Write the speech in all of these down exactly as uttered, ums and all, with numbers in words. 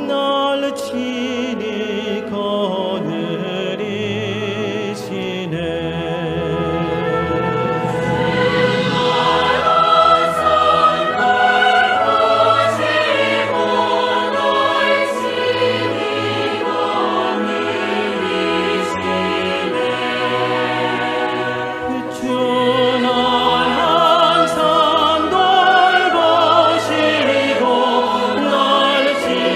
날 지니거늘 이시네. 주는 항상 돌보시고 날 지키시네.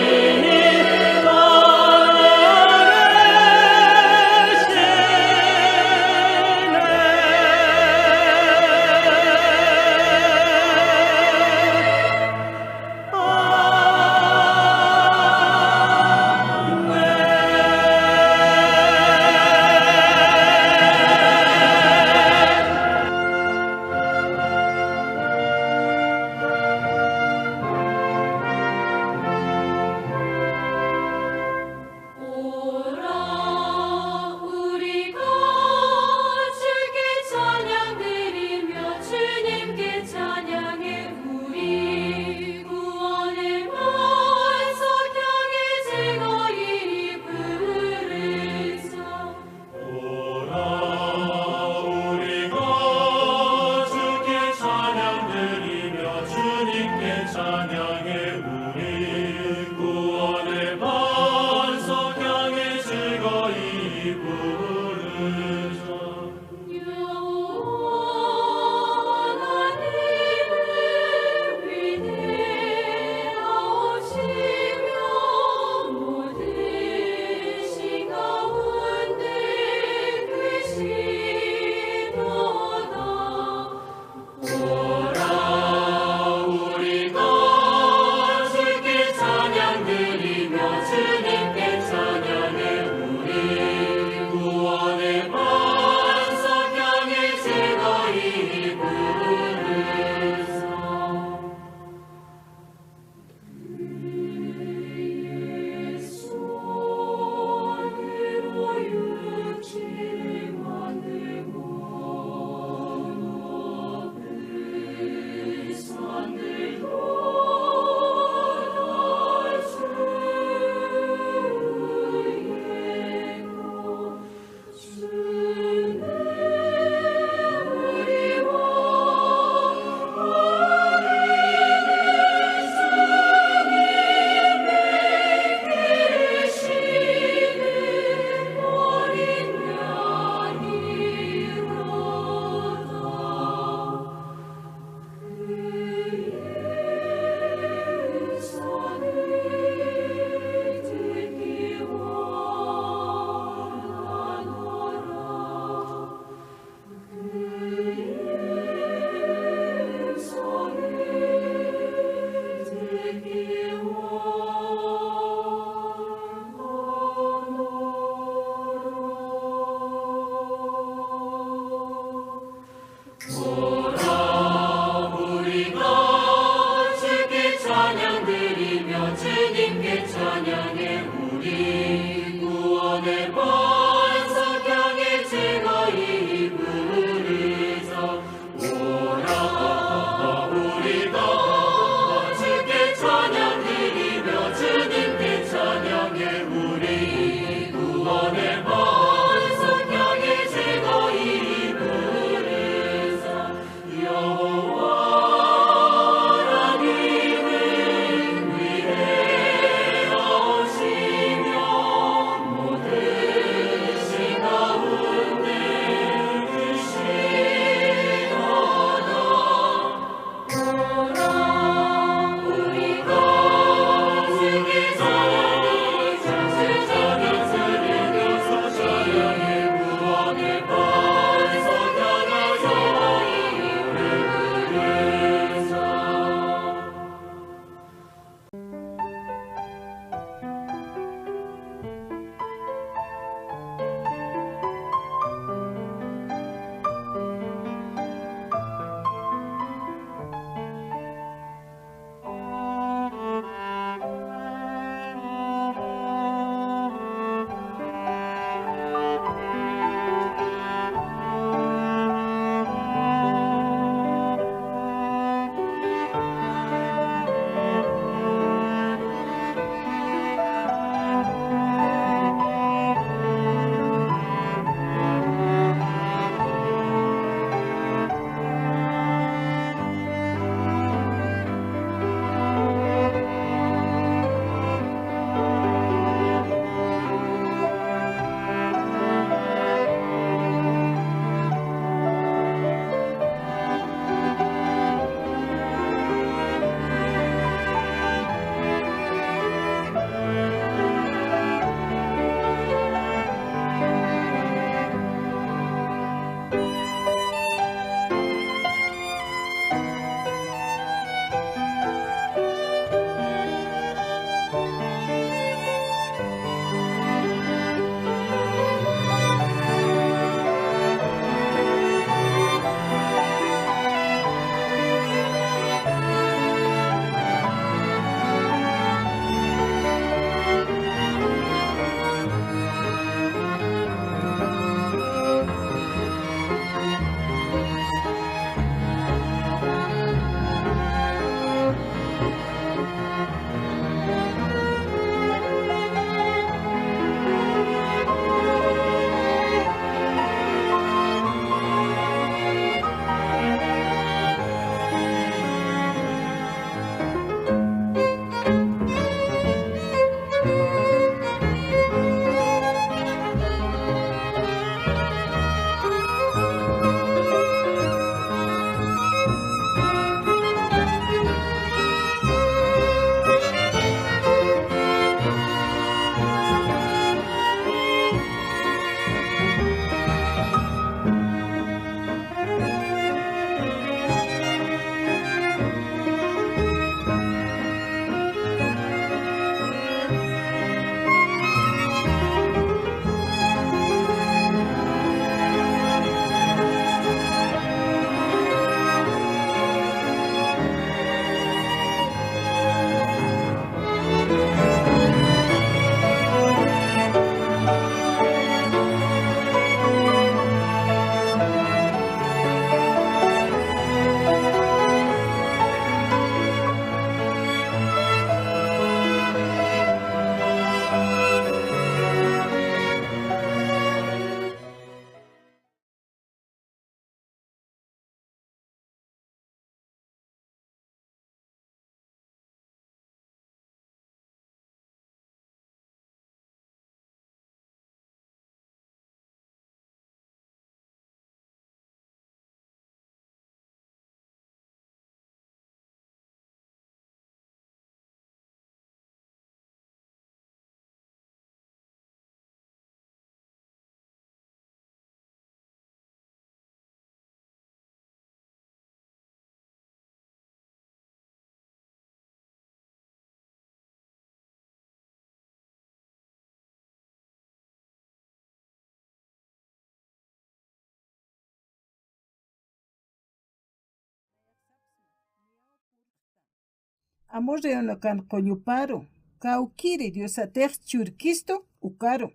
Amorreonakan qulluparu, kawkiri Diosatix churkistu ukaru.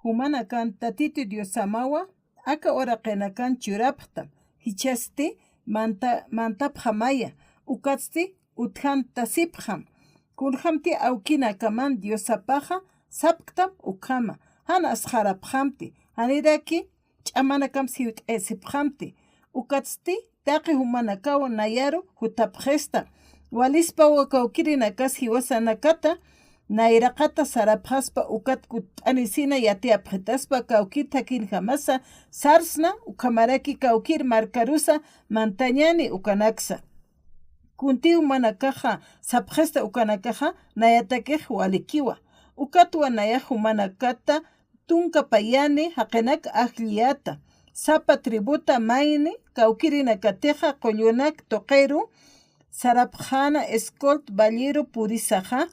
Jumanakan Tatitu Diosamawa aka uraqinakan churapxtam, jichhasti manta-, mantapxamaya, ukatsti utjantasipxam. Kunjamti awkinakaman Diosapaxa sapktam ukhama, jan asxarapxamti, janiraki ch'amanakam siwt'asipxamti. Ukatsti taqi jumanakaw nayaru jutapxista. Walispawa kawkirinakas jiwasanakata nayraqata sarapxaspa ukat kutt'anisina yatiyapxitaspa kawkir thakinjamasa sarsna, ukhamaraki kawkir markarusa mantañani ukanaksa. Kunti jumanakaxa sapxista ukanakaxa nayatakix walikiwa. Ukatwa nayax jumanakata tunka payani jaqinak ajlliyata. Sapa tributa mayni kawkirinakatixa qullunak tuqiru sarapxäna Escol valleru purisaxa,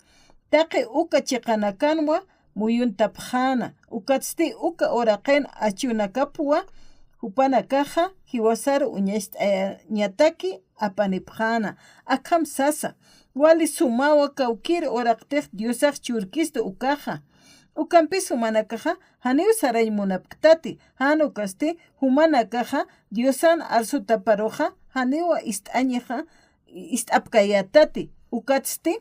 taqi uka chiqanakanwa muyuntapxäna, ukatsti uka uraqin achunakapwa jupanakaxa jiwasaru uñacht'ayañataki apanipxäna. Akham sasa, wali sumawa kawkir uraqtix Diosax churkistu ukaxa. Ukampis jumanakaxa janiw sarañ munapktati, jan ukasti jumanakaxa Diosan arsutaparuxa janiwa ist'añixa, ist'apkayätati, ukatsti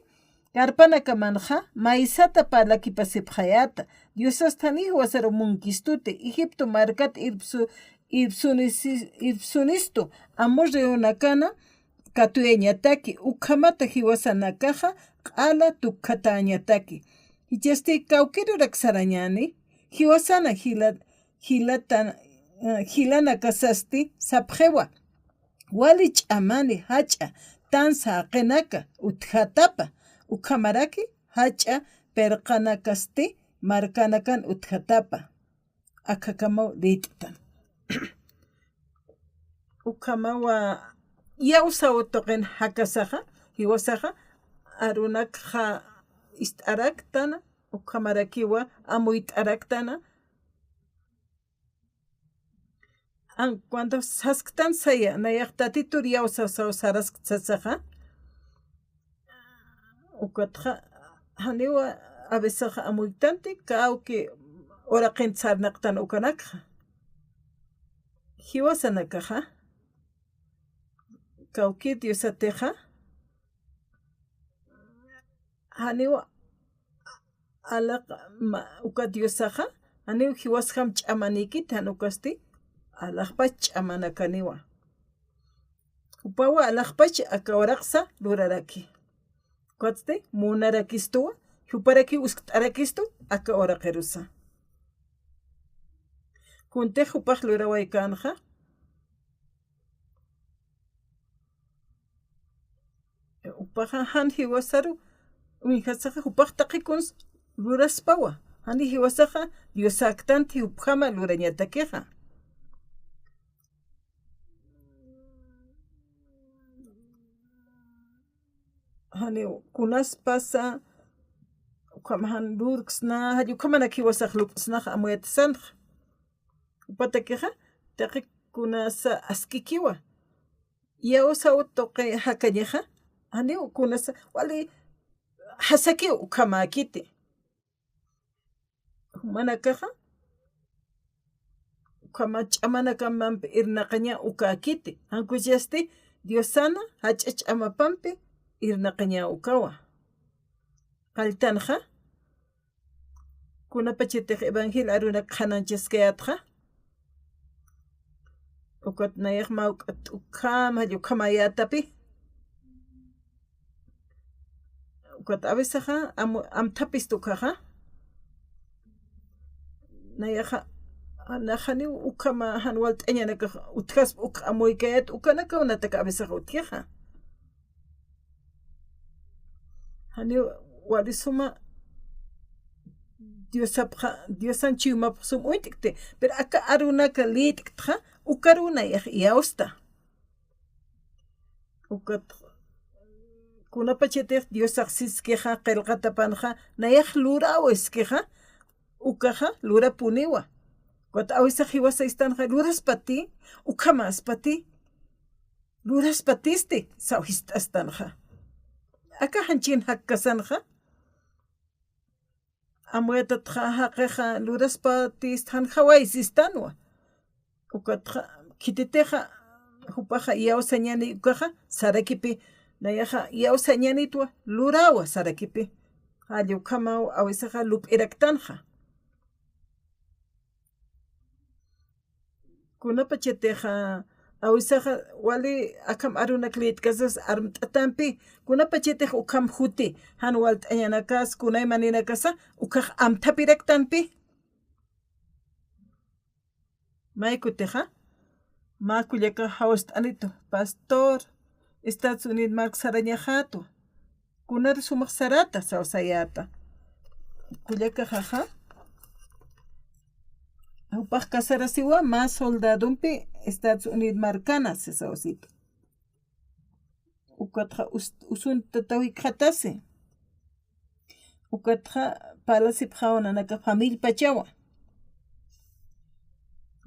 karpanakamanxa maysata parlakipasipxayäta. Diosast jani jiwasaru munkistuti, Egipto markat irpsu-, irpsunisi-, irpsunistu amorreonakana katuyañataki, ukhamata jiwasanakaxa q'ala tukjatäñataki. Jichhasti kawkirurak sarañäni, jiwasana jila-, jilatan-, eh, jilanakasasti sapxiwa. Wali ch'amani jach'a tan saqinaka utjatapa, ukhamaraki jach'a pirqanakasti markanakan utjatapa. Akhakamaw lït'tan. Ukhamawa iyawsaw tuqin jakasaxa, jiwasaxa, arunakxa ist'araktana, ukhamarakiwa amuyt'araktana. An, cuando sasktan saya, nayax Tatitur iyawsasaw saraskta sasaxa, ukatxa, janiwa a veces amuytanti, kawki uraqin sarnaqtan ukanakxa. Jiwasanakaxa, kawkir Diosatixa, janiwa alaq ma-, uka Diosaxa, janiw jiwasjam ch'amanikit, jan ukasti, alaxpach ch'amanakaniwa. Jupawa alaxpach aka uraqsa luraraki. Ukatsti munarakistuwa, juparaki uskt'arakistu aka uraqirusa. Kuntix jupax lurawaykanxa, jupaxa jan jiwasaru uñjasaxa, jupax taqi kuns luraspawa. Jani jiwasaxa Diosaktanti jupjama lurañatakixa. Jani kunaspasa, ukhama jan lurksna, jall ukhamanak jiwasax lup'snax amuyatasanxa. Jupatakixa, taqi kunasa askikiwa. Iyawsaw tuqi jakañaxa, janiw kunasa, wali jasakiw ukhamäkiti. Jumanakaxa, ukhama ch'amanakamampi irnaqaña ukäkiti. Jan ukasti, Diosana jach'a ch'amapampi irnaqaña ukawa. Qalltanxa, kunapachatix evangelio arunak qhanañchaskayätxa, ukat nayax mä ukat ukham, jall ukhamäyätapi. Ukat a veces, am-, amthapist ukaxa. Nayaxa, nax janiw ukhama jan walt'añanakax utjaspa uk amuykayät ukanakaw natak a veces utjixa. Janiw wali suma Diosapxa, Diosan chuymapx sum uñt'kti. Pero aka arunaka lït'ktxa, ukaruw nayax iyawsta. Ukat kunapachatix Diosax siskixa, qillqatapanxa, nayax luraw iskixa, ukaxa lurapuniwa. Ukat a veces jiwasa istanxa, luraspati, ukhamäspati, luraspatisti, saw jist'astanxa. aka janchin jakkasanxa. Amuyatxa jaqixa luraspatis jan jawaysistanwa. Ukatxa khititixa jupaxa iyawsañani ukaxa sarakipi, nayaxa iyawsañanitwa lurawa sarakipi. Jalla ukhamaw awisaxa lup'iraktanxa. Kunapachatixa awisaxa wali akham arunak lït'kasas armt'atampi, kunapachatix ukham juti, jan walt'añanakas, kunaymaninakasa, ukhax amthapiraktanpi. Maykutixa, mä kullaka jawst'anitu, pastor, Estados Unidos mark sarañaxätwa. Kunar sumax sarata sawsayäta. Kullakaxaxa, jupax casarasiwa mä soldadompi Estados Unidos markana sasawsit. Ukatxa us-, usuntataw jikxatasi. Ukatxa parlasipxawa nanaka familiapachawa.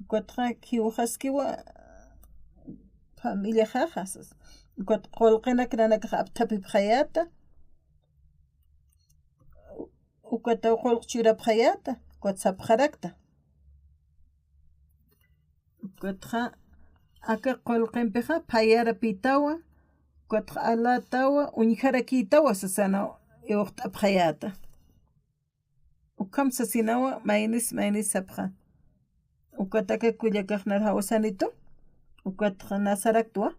Ukatxa jiwaxaskiwa familiaxaxa sas. Ukat qullqinak nanakax apthapipxayäta. Ukataw qullq churapxayäta. Ukat sapxarakta. Ukatxa aka qullqimpixa phayarapïtawa, ukatxa alätawa, uñjarakïtawa sasanaw iwxt'apxayäta. Ukham sasinawa maynis maynis sapxä. Ukat aka kullakax nar jawsanitu, ukatxa na saraktwa.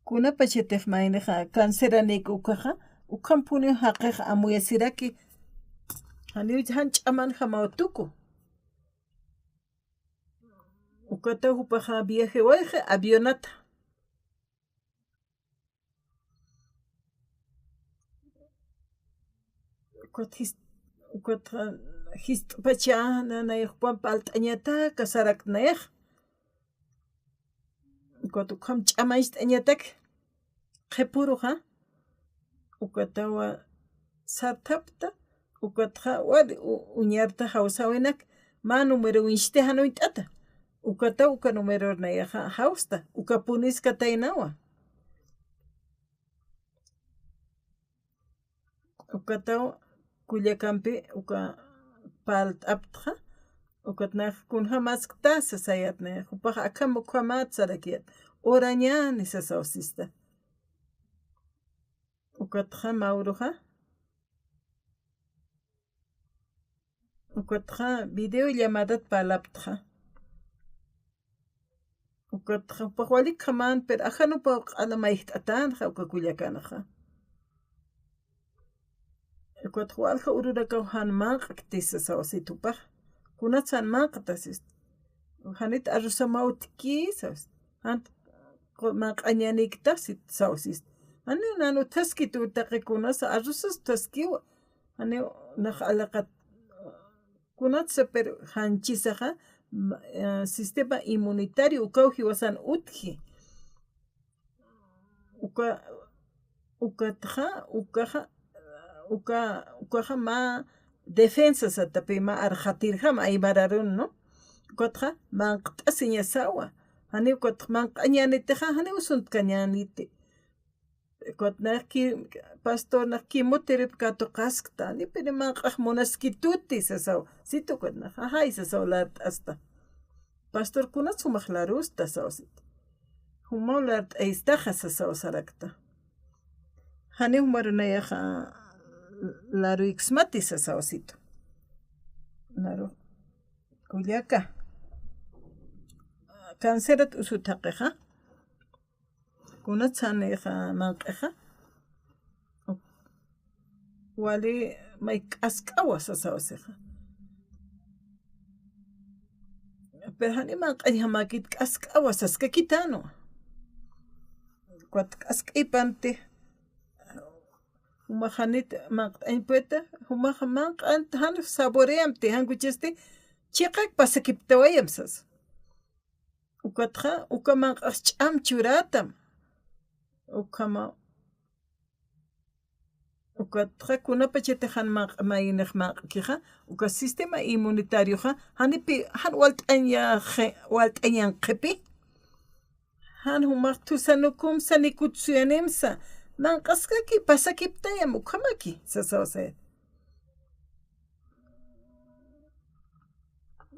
Kunapachatix maynixa canceranik ukaxa, ukhampuniw jaqix amuyasiraki. Janiw jan ch'amanjamaw tuku. Ukataw jupaxa viajewayxi avionata. Ukat jis-, ukat jist'pacha nanay jupamp alt'añata casarakt nayax. Ukat ukham ch'amañcht'añatak qhipuruxa, ukatawa sarthapta, ukatxa wali u-, uñarta jawsäwinak, mä número uñsti jan uñt'ata. Ukataw uka númeror nayaxa jawsta, ukapunis kataynawa. Ukataw kullakampi uka parlt'aptxa, ukat nax kunjamasktasa sayät nayax, jupax akham ukhamat sarakiyät, urañäni sasaw sista. Ukatxa mä uruxa, ukatxa video llamadat parlaptxa. Ukatxa jupax walik ukhaman, pero ajanupaw q'ala mayjt'atänxa uka kullakanxa. Ukatxa walja ururakaw jan manq'kti sasaw sit jupax. Kunats jan manq'ta sist. Janit arrozamaw utjki sawist. Jan qu-, manq'añänikta sit saw sist. Janiw nan utjaskitu taqi kunasa arrozas utjaskiwa. Janiw nax alaqat kunatsa, pero janchisaxa, ma-, eh, sistema inmunitario ukaw jiwasan utji. Uka, ukatxa, ukaxa, uka, ukaxa mä defensa satapi mä arxatirjam aymararun, ¿no? Ukatxa manq't'asiñasawa. Janiw ukatxa manq'añänitixa, janiw usuntkañäniti. Ukat nax ki-, pastor nax quimioterapia katuqaskta, ni pini manq'ax munaskituti sasaw. Sit ukat nax, ajay sasaw lart'asta. Pastor kunats jumax larusta saw sit. Jumaw lart'aystaxa sasaw sarakta. Jani jumaru nayaxa laruyksmati sasaw sit. Laru. Kullaka. Cancerat usut jaqixa. Kunatsa janixa manq'ixa. Wali may k'ask'awa sasaw sixa. Pero jani manq'añjamäkit k'ask'awa saskakitänwa. Ukat k'ask'ipanti. Jumax janit manq'añ pueta, jumax manq'ant jan saboreamti, jan kuchisti, chiqak pasakiptawayam sas. Ukatxa, uka manq'ax ch'am churatam. Ukhama, ukatxa kunapachatix jan manq', mayinix manq'kixa, uka sistema inmunitarioxa, janipi, jan walt'añaxi, walt'añanqhipi. Jan jumax thusanukumsa ni kutsuyanimsa. Manq'askaki pasakiptayam ukhamaki, sasaw sayat.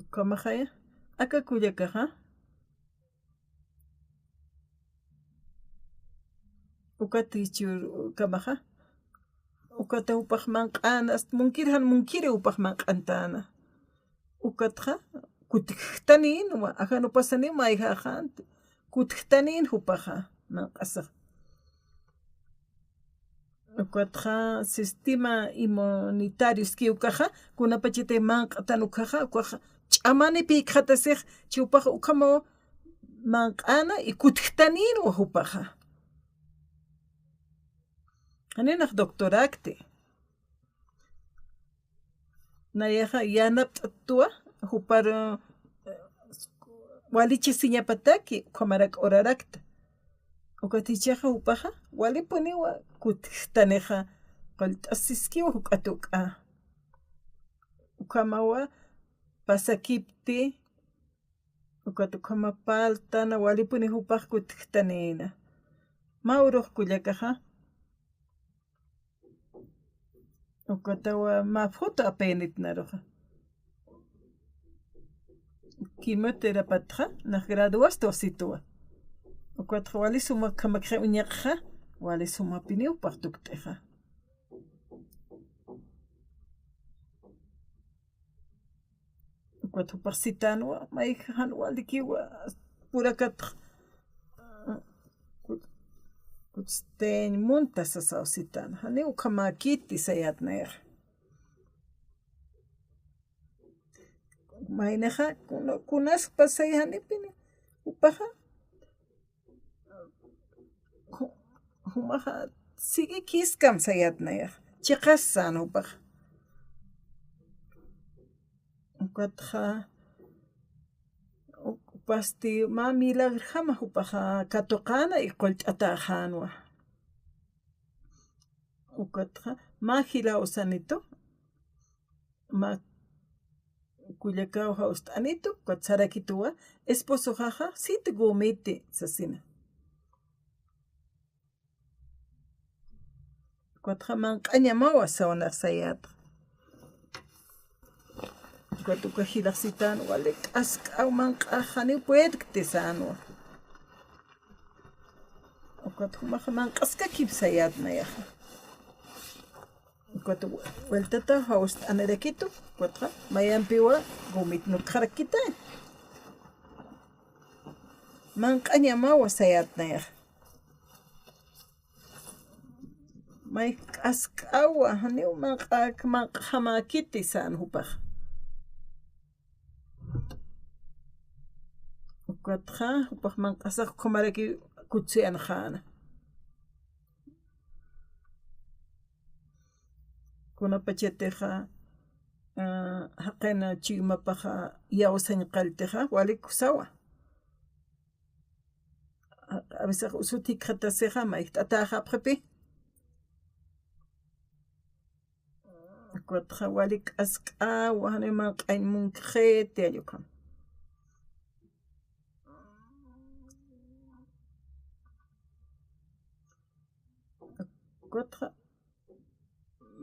Ukhamaxaya, aka kullakaxa. Ukat jichhürkamaxa. Ukata jupax manq'äna, ast munkir jan munkiri jupax manq'antäna. Ukatxa, kutjtanïnwa, ajanupasani mayjaxänti. Kutjtanïn jupaxa, manq'asax. Ukatxa sistema inmunitario iskiw ukaxa, kunapachati manq'tan ukaxa, ukaxa ch'amanipïkxatasix, chi jupaxa ukhamaw manq'äna y kutjtanïnwa jupaxa. Janiw nax doctorakti. Nayaxa yanapt'atwa, jupar, eh, walichasiñapataki, ukhamarak urarakta. Ukat jichhaxa jupaxa, walipuniwa kutjtanixa, qullt'asiskiwa juk'at juk'a. Ukhamawa pasakipti, ukat ukhama parltana, walipuni jupax kutjtanïna. Mä urux kullakaxa. Ukatawa mä foto apinit naruxa. Quimioterapatxa, nax graduastu sitwa. Ukatxa wali suma ukhamakxa uñaqxa, wali sumapiniw paxtukt'ixa. Ukat jupax sitänwa, mayjan walikiwa, purakatx, kut-, kutsteñ munta sasaw sitän. Janiw ukhamäkiti sayät nayaxa. Maynixa, kuna-, kunaspa say janipini, jupaxa, Ju-, jumaxa, sigui khiskam sayät nayax. Chiqas sän jupax. Ukatxa, u-, pasti mä milagrjama jupaxa katuqäna y qullt'atäxänwa. Ukatxa, mä jilaw sanitu, mä kullakaw jawst'anitu, ukat sarakituwa, esposoxaxa, sit gomiti, sasina. Ukatxa manq'añamawa sawnax sayätxa. Ukat uka jilax sitän wali k'ask'aw manq'ax janiw puedkti sänwa. Ukat jumaxa manq'askakip sayät nayaxa. Ukat vueltata jawst'anirakitu, ukatxa mayampiwa gomit nukxarakitay. Manq'añamawa sayät nayax. May k'ask'awa, janiw manq'ak, manq'jamäkiti sän jupax. Ukatxa, jupax manq'asax ukhamaraki kutsuyanxäna. Kunapachatixa, ah, jaqina chuymapaxa iyawsañ qalltixa, walik usawa. A, a veces usut jikxatasixa, mayjt'atäxapxipi. Ukatxa wali k'ask'awa, janiw manq'añ munkxiti, jall ukham. Ukatxa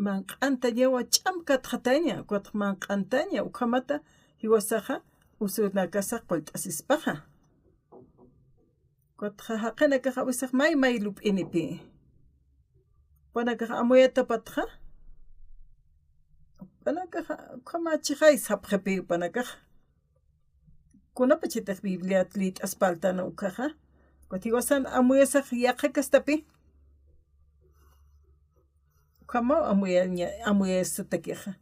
manq'antañawa ch'am katxataña, ukatxa manq'antaña, ukhamata jiwasaxa usunakasax qullt'asispaxa. Ukatxa jaqinakax a veces may may lup'inipi. Jupanakax amuyatapatxa. Jupanakax ukhamachixay sapxipi jupanakax. Kunapachatix Bibliat liyt'as parltana ukaxa. Ukat jiwasan amuyasax yaqha kastapi. Ukhamaw amuyaña, amuyasatakixa.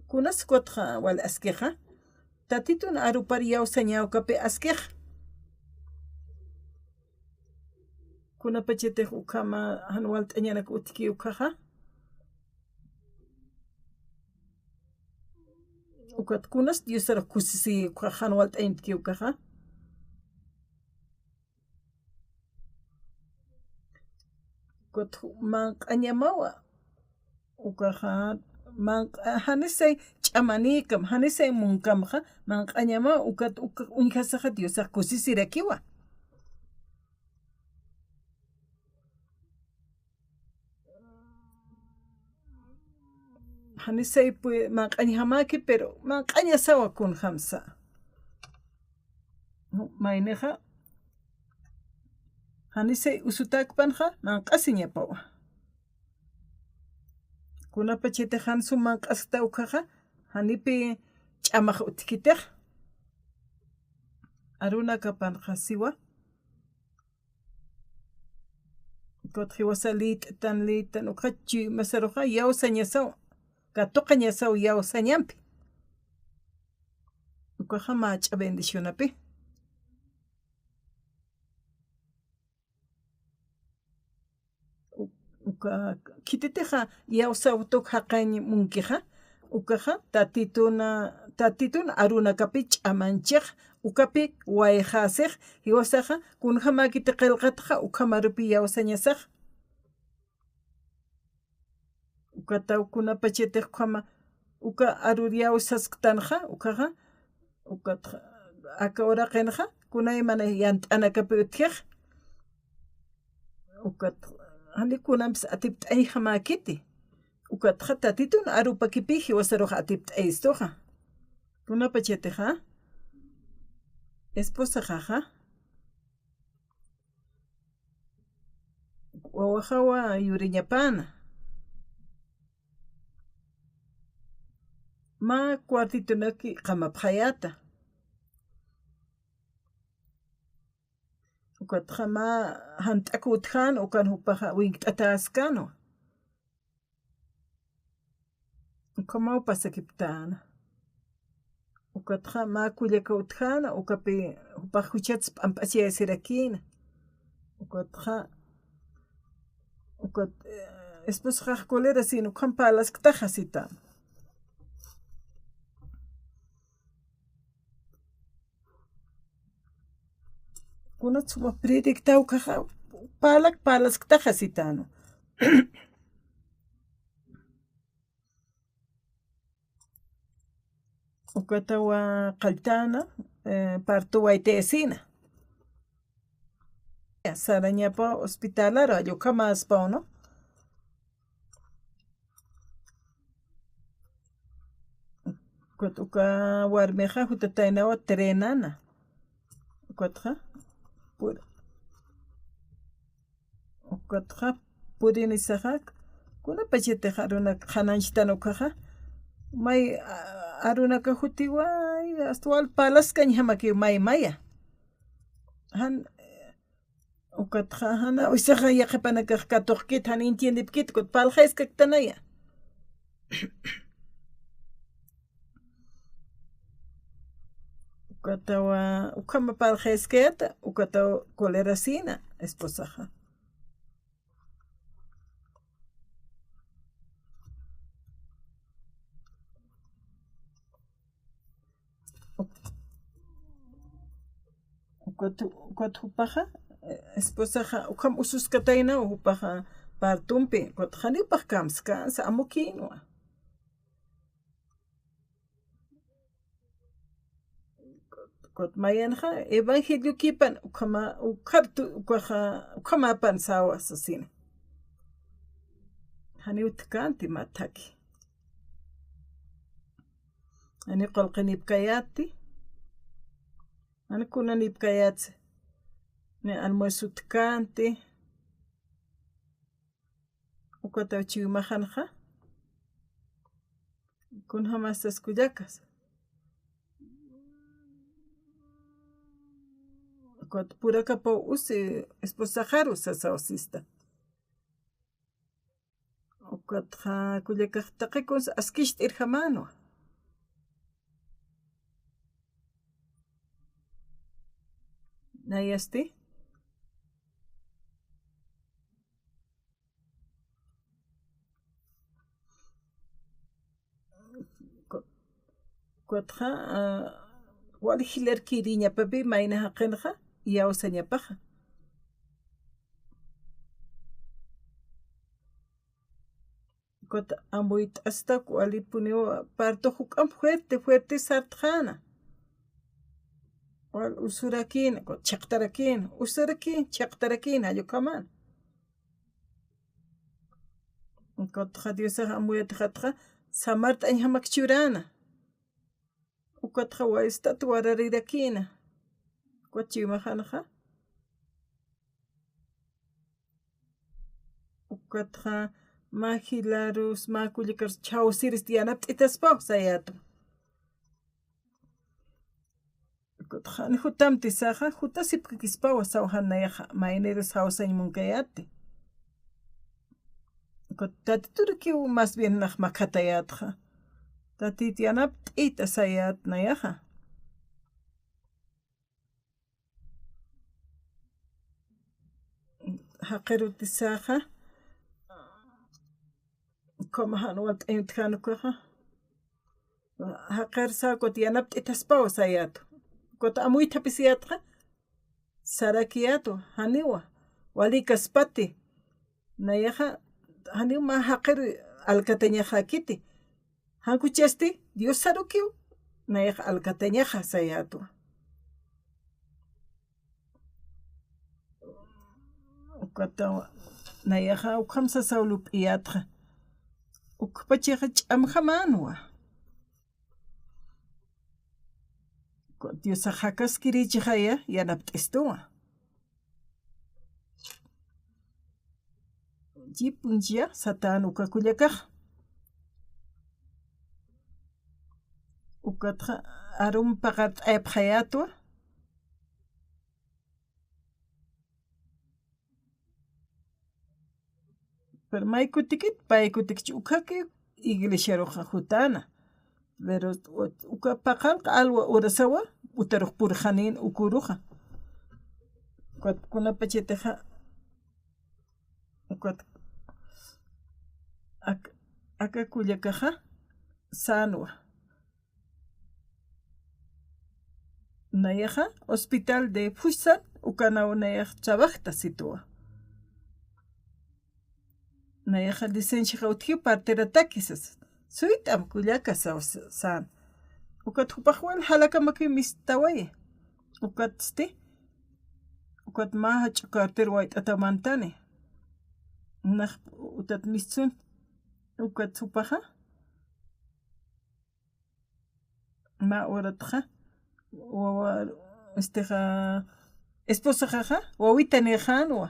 Kunas ukatxa wal askixa. Tatitun arupar iyawsañäwkapi askixa. Kunapachatix ukhama jan walt'añanak utjki ukaxa. Ukat kunas Diosar kusisi ukaxa jan walt'añ utjki ukaxa. Ukat manq'añamawa. Ukaxa manq'a-, janisay ch'amanïkam, janisay munkamxa, manq'añamawa, ukat, uka uñjasaxa Diosax kusisirakiwa. Janisay pue manq'añjamäki, pero manq'añasawa kunjamsa. Maynixa, janisay usutäkpanxa, manq'asiñapawa. Kunapachatix jan sum manq'askta ukhaxa, janipi ch'amax utjkitix. Arunakapanxa siwa. Ukatxa jiwasa lït'tan, lït'tan, ukxa chuymasaruxa, iyawsañasaw, katuqañasaw iyawsañampi. Ukaxa mä jach'a bendicionapi. U-, uka khititixa iyawsaw tuk jaqañ munkixa, ukaxa Tatitun, Tatitun arunakapi ch'amanchix, ukapi wayxasix, jiwasaxa kunjamäkiti qillqataxa, ukham arupi iyawsañasax. Ukataw kunapachatix ukhama, uka arur iyawsasktanxa, ukhaxa, ukatxa, aka uraqinxa, kunaymana yant'anakapi utjix. Ukat, jani kunampis atipt'ayjamäkiti. Ukatxa Tatitun arupakipi jiwasarux atipt'ayistuxa. Kunapachatixa, esposaxaxa, wawaxawa yuriñapäna. Mä cuartitunaki qamapxayäta. Ukatxa mä jant'aka utjäna, ukan jupaxa winkt'atäskänwa. Ukhamaw pasakiptäna. Ukatxa mä kullaka utjäna, ukapi jupax juchats p'amp'achayasirakïna. Ukatxa, ukat, eh, esposaxax colerasïna, ukham parlasktaxa sitäna. Kunat suma predictaw ukhaxa, parlak parlasktaxa sitäna. Ukatawa qalltäna, eh, parto waytayasïna. Sarañapa hospitalaru, jall ukhamäspaw, ¿no? Ukat uka warmixa jutataynawa Trenana. Ukatxa, pur-, ukatxa, purinisaxa, kunapachatixa arunak qhanañchtan ukhaxa, may, a-, arunaka jutiway, hasta wal parlaskañjamakiw may maya. Jan, ukatxa, jana, wisaxa yaqhipanakax katuqkit, jan entiendipkit, ukat parlxayaskaktanaya. Ukatawa, ukhama parlxayaskayäta, ukatawa colerasïna, esposaxa. Ukat, ukat jupaxa, eh, esposaxa, ukham ususkataynaw jupaxa partumpi, ukat janiw jupax kamskänsa, amukïnwa. Ukat mayanxa, evangeliokipan, ukhama, ukhar tu-, ukhaxa, ukhamapan sawa sasina. Janiw utjkänti mä thaki. Jani qullqinipkayäti. Jani kunanipkayätsi. Ni almuerzo utjkänti. Ukataw chuymaxanxa. Kunjamas sas kullakas. Ukat purakapaw usi esposaxaru sasaw sista. Ukatxa kullakax taqi kunsa askicht'irjamänwa. Nayasti. Ku-, kutxa, ah, wali jilarkiriñapapi mayna jaqinxa, iyawsañapaxa. Kut amuyt'astak walipuniw parto juk'amp fuerte, fuerte sartxäna. Wal usurakïna, kut chiqtarakïna, usurakïna, chiqtarakïna, jall ukhamäna. Kutxa Diosax amuyatxatxa, samart'añjamak churana. Ukatxa waystat wararirakïna. Ukat chuymaxanxa. Ukatxa mä jilarus, mä kullakarus chhawsirist yanapt'itaspaw sayätwa. Ukatxa jutamtisaxa, jutasipkakispawa saw jan nayaxa, maynirus jawsañ munkayäti. Ukat tatiturukiw más bien nax makhatayätxa. Tatit yanapt'ita sayät nayaxa. Jaqirutisaxa, ukhama jan walt'añ utjän ukaxa. Jaqirsa ukat yanapt'itaspaw sayätwa. Ukat amuythapisiyätxa, sarakiyätwa, janiwa, walïkaspati. Nayaxa, janiw mä jaqir alkatañaxäkiti. Jan kuchasti, Diosarukiw, nayaxa alkatañaxa sayätwa. Ukatawa, nayaxa ukham sasaw lup'iyätxa. Ukpachaxa ch'amjamänwa. Diosax jakaskirichixaya yanapt'istuwa. Jip p'unchhiya satän uka kullakax. Ukatxa arum paqart'ayapxayätwa. Pero may kutikit, pay kutikich ukhaki iglesiaruxa jutäna. Pero uka paqallq alwa urasawa, utarux purxanin ukuruxa. Ukat kunapachatixa, ukat ak-, aka kullakaxa sänwa. Nayaxa, hospital de Fusan, ukanaw nayax trabajta situwa. Nayaxa licenciaxa utji parterataki sasa. Suyt'am kullaka saw s-, sän. Ukat jupax wal jalakamakiw mistawaya. Ukatsti, ukat mä jach'a carter wayt'ata mantani. Nax utat mistsun. Ukat jupaxa. Mä uratxa, wawa, estixa, esposaxaxa, wawita nixänwa.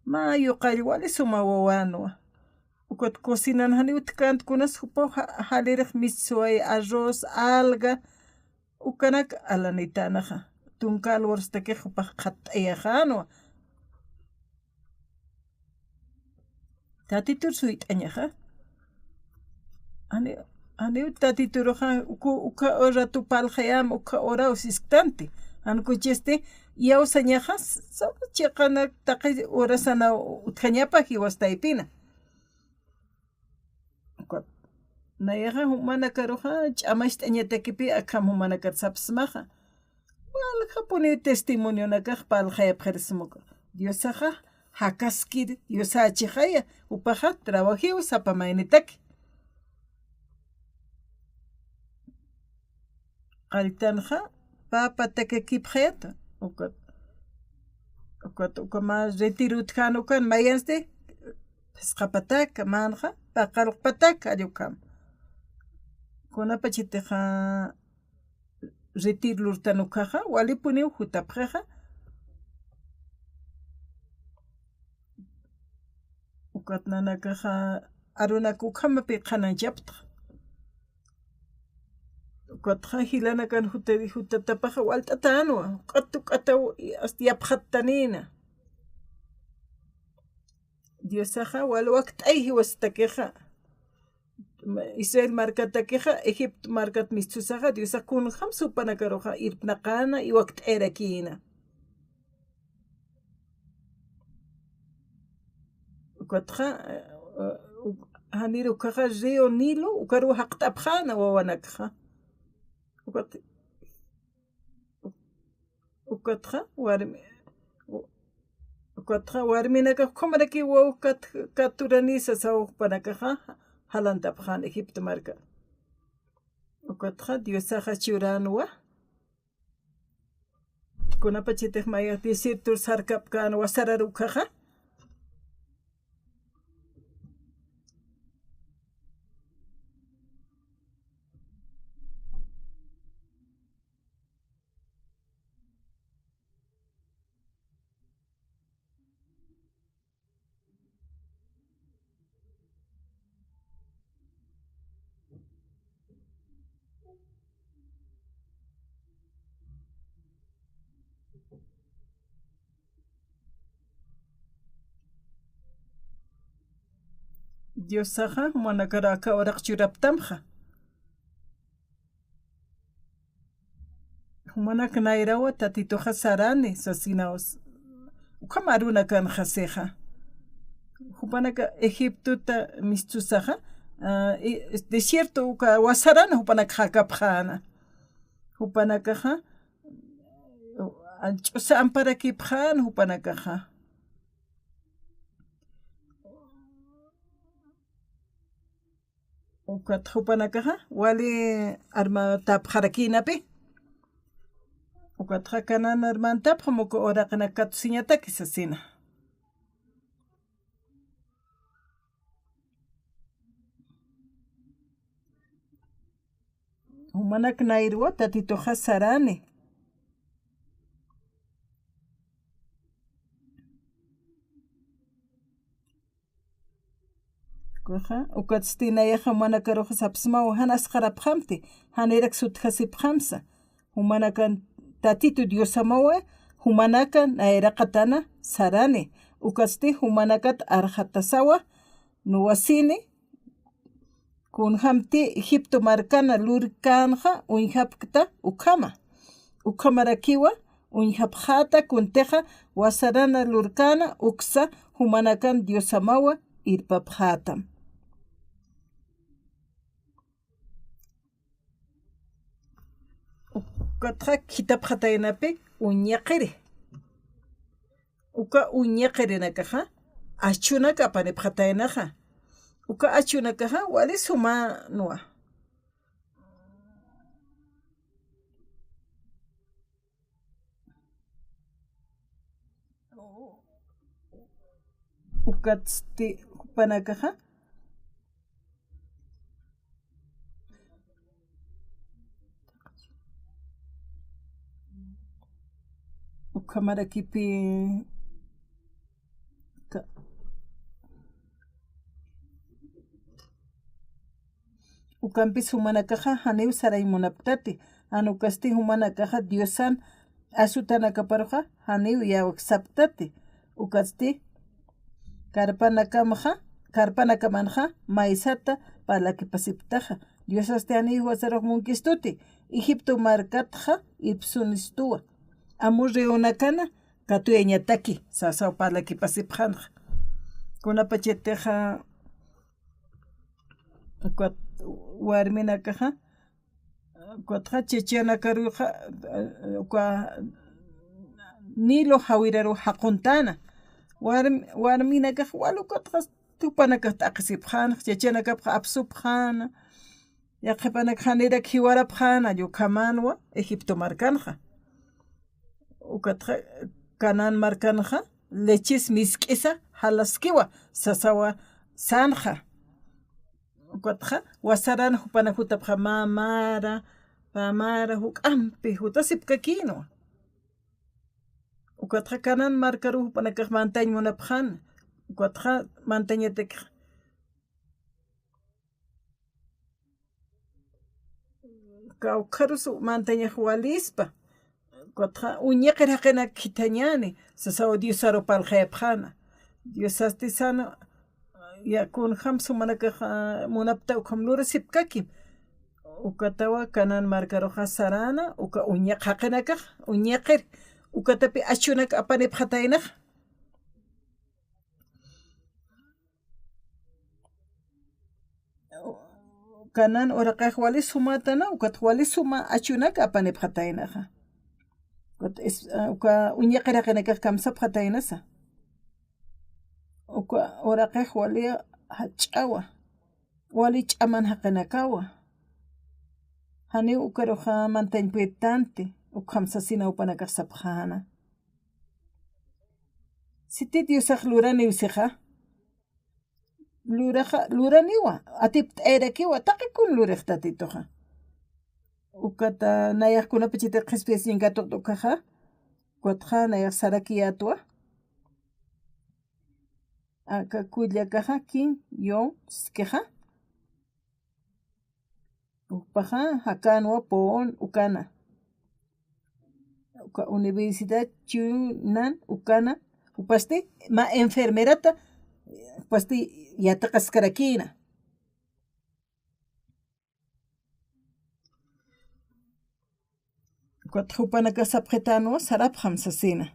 Mä yuqall wali suma wawänwa. Ukat cocinan janiw utjkänti kunas jupaw ja-, jalirix mistsuway arroz, alga, ukanak alanitänaxa. Tunka alwarustakix jupax qhatt'ayaxänwa. Tatitur suyt'añaxa. Jani, janiw tatituruxa, uku, uka uratu parlxayäma, uka uraw sisktanti. Jan kuchisti, iyawsañaxa, s-, s-, chiqanak taqi urasana utjañapa jiwas taypina. Ukat. Nayaxa jumanakaruxa, ch'amacht'añatakipi akham jumanakar sapsmaxa. Waljapuniw testimonionakax parlxayapxirismuka. Diosaxa jakaskir, Diosächixaya, jupaxa trabajiw sapa maynitaki. Qalltanxa, pä patakakipxayäta, ukat, ukat, uka mä retiro utjän ukan, mayansti, phisqa pataka, mänxa, paqallq pataka, jall ukham. Kunapachatixa, retiro lurtan ukaxa, walipuniw jutapxixa. Ukat nanakaxa, arunak ukhamapi qhanañchaptxa. Ukatxa jilanakan juta-, jutatapaxa walt'atänwa, uk'at, uk'ataw, hasta yapxattanïna. Diosaxa wal wakt'ay jiwastakixa. Israel markatakixa, Egipto markat mistsusaxa, Diosax kunjamsa jupanakaruxa irpnaqäna, iwakt'ayarakïna. Ukatxa, eh, eh, uk-, janir ukaxa río Nilo, ukaruw jaqt'apxäna wawanakxa. Ukat, ukatxa warmi, u-, ukatxa warminakax ukhamaraki waw kat-, katuranisa saw jupanakaxa jalantapxän Egipto marka. Ukatxa Diosaxa churänwa. Kunapachatix mayax desiertor sarkapkän wasarar ukkhaxa. Diosaxa, jumanakar aka uraq churaptamxa. Jumanak nayrawa Tatituxa sarani, sasinaw s-, ukham arunakanxa sixa. Jupanaka Egiptota mistusaxa, ah, i-, desierto uka wasaran jupanak jakapxäna. Jupanakaxa, ah, ch'usa amparakipxän jupanakaxa. Ukat jupanakaxa, wali armatapxarakïnapi. Ukatxa Canaán armantapxam uka uraqinaka katusiñataki sasina. Jumanak nayruwa Tatituxa sarani. Ukaxa, ukatsti nayaxa jumanakaruxa sapsmawa jan asqarapxamti, janirak sutjasipxamsa. Jumanakan Tatitu Diosamawa, jumanaka nayraqatana sarani, ukatsti jumanakat arxatasawa, nuwasini, kunjamti Egipto markana lurkänxa uñjapkta ukhama. Ukhamarakiwa uñjapxäta kuntixa wasarana lurkäna uksa jumanakan Diosamawa irpapxätam. Ukatxa khithapxataynapi uñaqiri. Uka uñaqirinakaxa, achunaka apanipxataynaxa. Uka achunakaxa, wali sumänwa. Ukatsti jupanakaxa, ukhamarakipi ka-, ukampis jumanakaxa janiw sarañ munapktati, jan ukasti jumanakaxa Diosan asutanakaparuxa janiw yäwiksapktati, ukatsti karpanakamxa, karpanakamanxa maysata parlakipasipktaxa. Diosasti janiw jiwasarux munkistuti, Egipto markatxa irpsunistuwa. Amorreonakana katuyañataki, sasaw parlakipasipxänxa. Kunapachatixa, ukat warminakaxa, ukatxa chachanakaruxa, uka Nilo jawiraru jaquntana. Warm-, warminakax wal ukatxa jupanakax t'aqhisipxänxa, chachanakapxa apsupxäna. Yaqhipanakax janirak jiwarapxäna, ukhamanwa Egipto markanxa. Ukatxa Canaán markanxa, leches misk'isa jalaskiwa, sasawa sänxa. Ukatxa, wasaran jupanak jutapxa mä mara, pä mara, juk'ampi jutasipkakïnwa. Ukatxa Canaán markaruw jupanakax mantañ munapxän, ukatxa mantañatakix kawkharus mantañax walispa, ukatxa uñaqir jaqinak khithañäni, sasaw Diosaru parlxayapxäna. Diosasti sän, ya kunjam jumanakax munapta ukham lurasipkakim. Ukatawa Canaán markaruxa saräna, uka uñaq jaqinakax, uñaqir, ukatapi achunak apanipxataynaxa. Canaán uraqix wali sumätana, ukat wali suma achunak apanipxataynaxa. Ukat es-, uka uñaqir jaqinakax kamsapxataynasa. Uka uraqix wali jach'awa, wali ch'aman jaqinakawa. Janiw ukaruxa mantañ puytanti, ukham sasina jupanakax sapxäna. Siti Diosax luraniw sixa, luraxa, luraniwa, atipt'ayarakiwa, taqi kun lurix Tatituxa. Ukata nayax kunapachati qhispiyasiñ katuqta ukaxa, ukatxa nayax sarakiyätwa. Aka kullakaxa kin, yon, skixa. Jupaxa jakänwa pon ukana. Uka universidad chuynan ukana, jupasti mä enfermerata, jupasti yatiqaskarakïna. Ukat jupanakax sapxitänwa sarapxam sasina.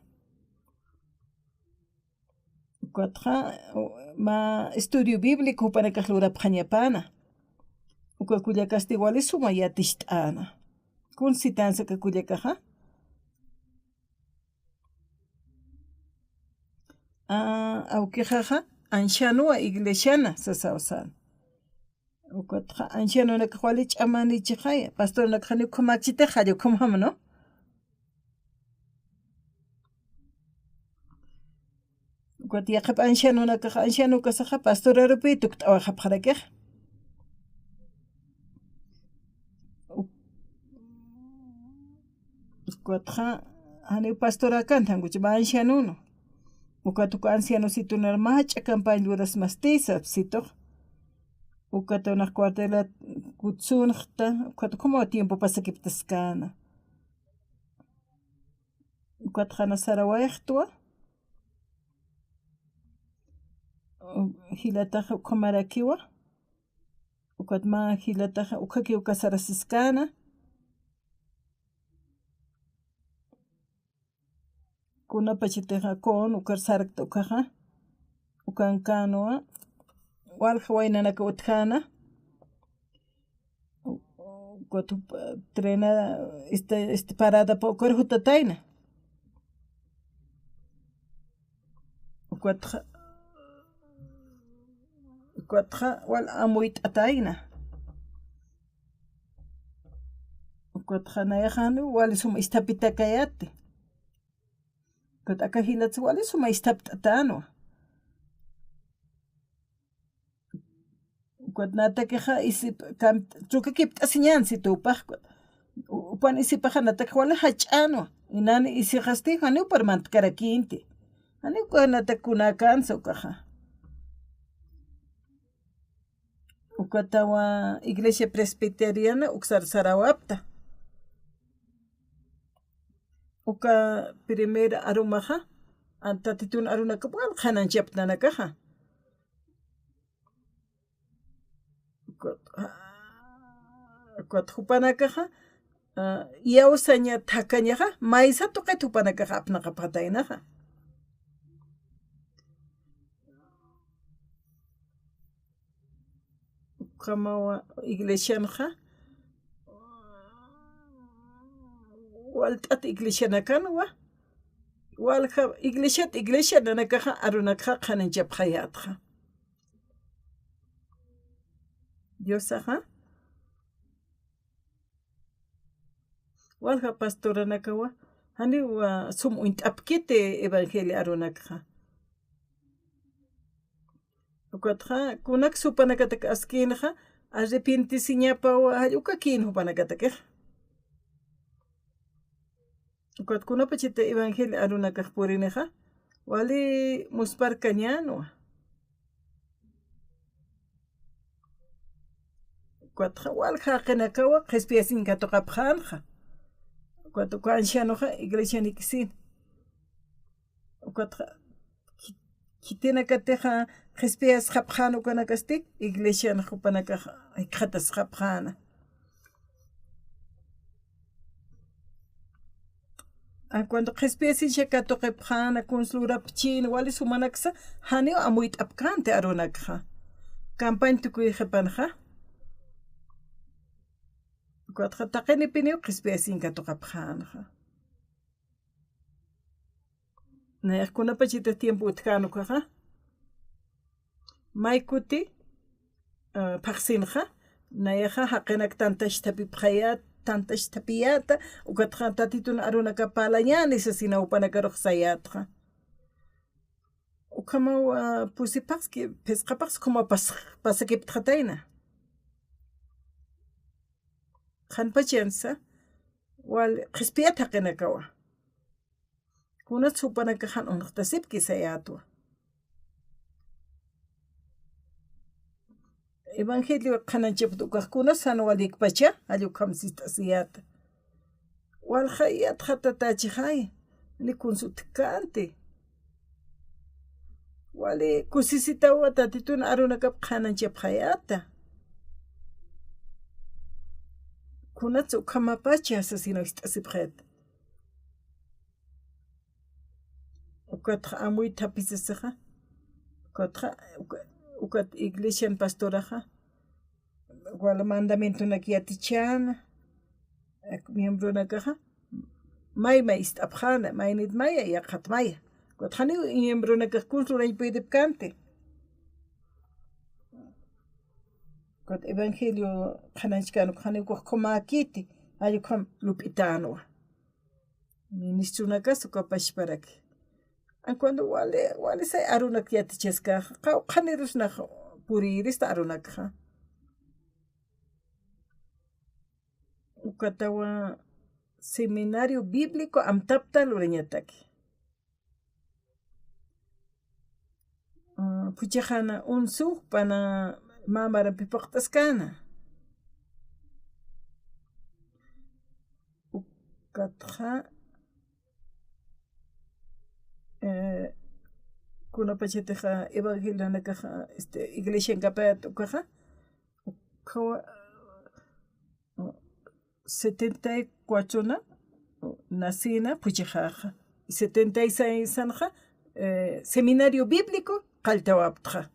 Ukatxa, u-, mä estudio bíblico jupanakax lurapxañapäna. Uka kullakasti wali suma yaticht'äna. Kun sitansa aka kullakaxa. A, awkixaxa ancianowa iglesiana sasaw sän. Ukatxa ancianonakax wali ch'amanichixaya, pastoranakax janiw ukhamäkchitix, jall ukhamjam, ¿no? Ukat yaqhip ancianonakax, anciano ukasaxa pastorarupi tukt'awayxapxarakix. Ukatxa janiw pastorakan, jankuchi mä ancianono. Ukat uka ancianositunara mä jach'a campaña lurasmasti sapsitux. Ukat unax cuartela kutsunxta, ukat ukhamaw tiempo pasakiptaskäna. Ukat jana sarawayxtwa. U-, jilataxa ukhamarakiwa. Ukat mä jilataxa ukhakiw uka sarasiskäna. Kunapachatixa kun ukar sarkta ukaxa. Ukankänwa. Walja waynanaka utjäna. Ukat, eh, trena, este, este paradapa ukar jutatayna. Ukatxa, ukatxa wal amuyt'atayna. Ukatxa nayaxani wali suma isthapitakayäti. Ukat aka jilatsa wali suma isthapt'atänwa. Ukat natakixa isip-, kam-, chukakipt'asiñän situpax, ukat. U-, upan isipaxa natakix wali jach'änwa. Inani isixasti janiw parmantkarakïnti. Janiw uka natak kunäkänsa ukaxa. Ukatawa iglesia presbiteriana uksar sarawapta. Uka primer arumaxa, an-, Tatitun arunakap wal qhanañchapta nanakaxa. Ukat, ukat jupanakaxa, ah, iyawsaña thakañaxa, maysa tuqit jupanakaxa apnaqapxataynaxa. Ukhamawa iglesianxa, walt'at iglesianakanwa, walja iglesiat iglesia nanakaxa arunakxa qhanañchapxayätxa. Diosaxa, walja pastoranakawa, janiw, ah, sum uñt'apkiti evangelio arunakxa. Ukatxa, kunak jupanakatak askïnxa, arrepentisiñapawa, jall ukakïn jupanakatakixa. Ukat kunapachita evangelio arunakax purinixa, wali musparkañänwa. Ukatxa wal jaqinakawa qhispiyasiñ katuqapxänxa. Ukat uka ancianoxa iglesianikisin. Ukatxa, khitinakatixa qhispiyasxapxän ukanakasti, iglesian jupanakax jikxatasxapxäna. A, cuando qhispiyasiñsa katuqipxäna, kuns lurapchïn, wali sumanaksa, janiw amuyt'apkänti arunakxa. Campaña tukuyxipanxa. Ukatxa taqinipiniw qhispiyasiñ katuqapxänxa. Nayax kunapachita tiempo utjän ukaxa. May kuti, ah, phaxsinxa, nayaxa jaqinak tantachtapipxayät, tantachtapiyäta, ukatxa Tatitun arunakap parlañäni sasina jupanakarux sayätxa. Ukhamaw, ah, pusiphaxski, phisqaphaxsi ukhamaw pas-, pasakiptxatayna. Qhanpachansa, wal qhispiyat jaqinakawa. Kunats jupanakax jan uñjtasipki sayätwa. Evangelio qhanañchapxta ukax kunas jan walikpacha, jall ukham sist'asiyäta. Walxayat jatatachixay, ni kunsutkänti. Wali kusisitawa Tatitun arunakap qhananchapxayäta. Kunats ukhamapacha sasina ist'asipxayät. Ukatxa amuy thapisasaxa. Ukatxa, uka-, ukat iglesian pastoraxa. Wal mandamientonak yatichäna, ak miembronakaxa, may may ist'apxäna, maynit maya, yaqhat maya. Ukat janiw miembronakax kuns lurañ puydipkänti. Ukat evangelio qhananchkän uk janiw ukax ukhamäkiti, jall ukham lup'itänwa. Ministronakas uka pachparaki. An cuando wali, wali say arunak yatichaskäxa, qawqhanirus nax purïrista arunakxa. Ukatawa seminario bíblico amtapta lurañataki. Ah, phuchhaxana unsu pana mä marampi phuqt'askäna. Ukatxa, eh, kunapachatixa evangelionakaxa, este, iglesiankapayät ukaxa, ukhawa, setenta y cuatrona nacina phuchhaxaxa. Setenta y seisanxa, eh, seminario bíblico qalltawaptxa.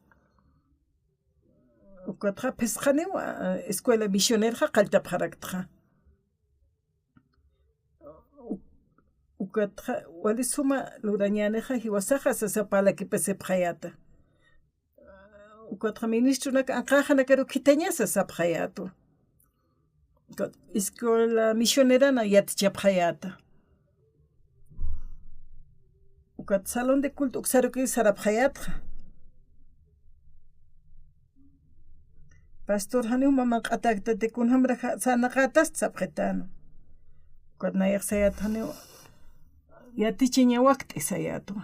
Ukatxa phisqaniw, ah, escuela misioneraxa qalltapxaraktxa. U-, ukatxa wali suma lurañänixa jiwasaxa sasa parlakipasipxayäta. Ukatxa ministronak anqäxanakaru khithañasa sapxayätwa. Ukat escuela misionerana yatichapxayäta. Ukat salón de culto uksaruki sarapxayätxa. Pastor, janiw mä manq'atäktati, kunjamra ja-, sarnaqätast sapxitäna. Ukat nayax sayät janiw yatichañawakt'i sayätwa.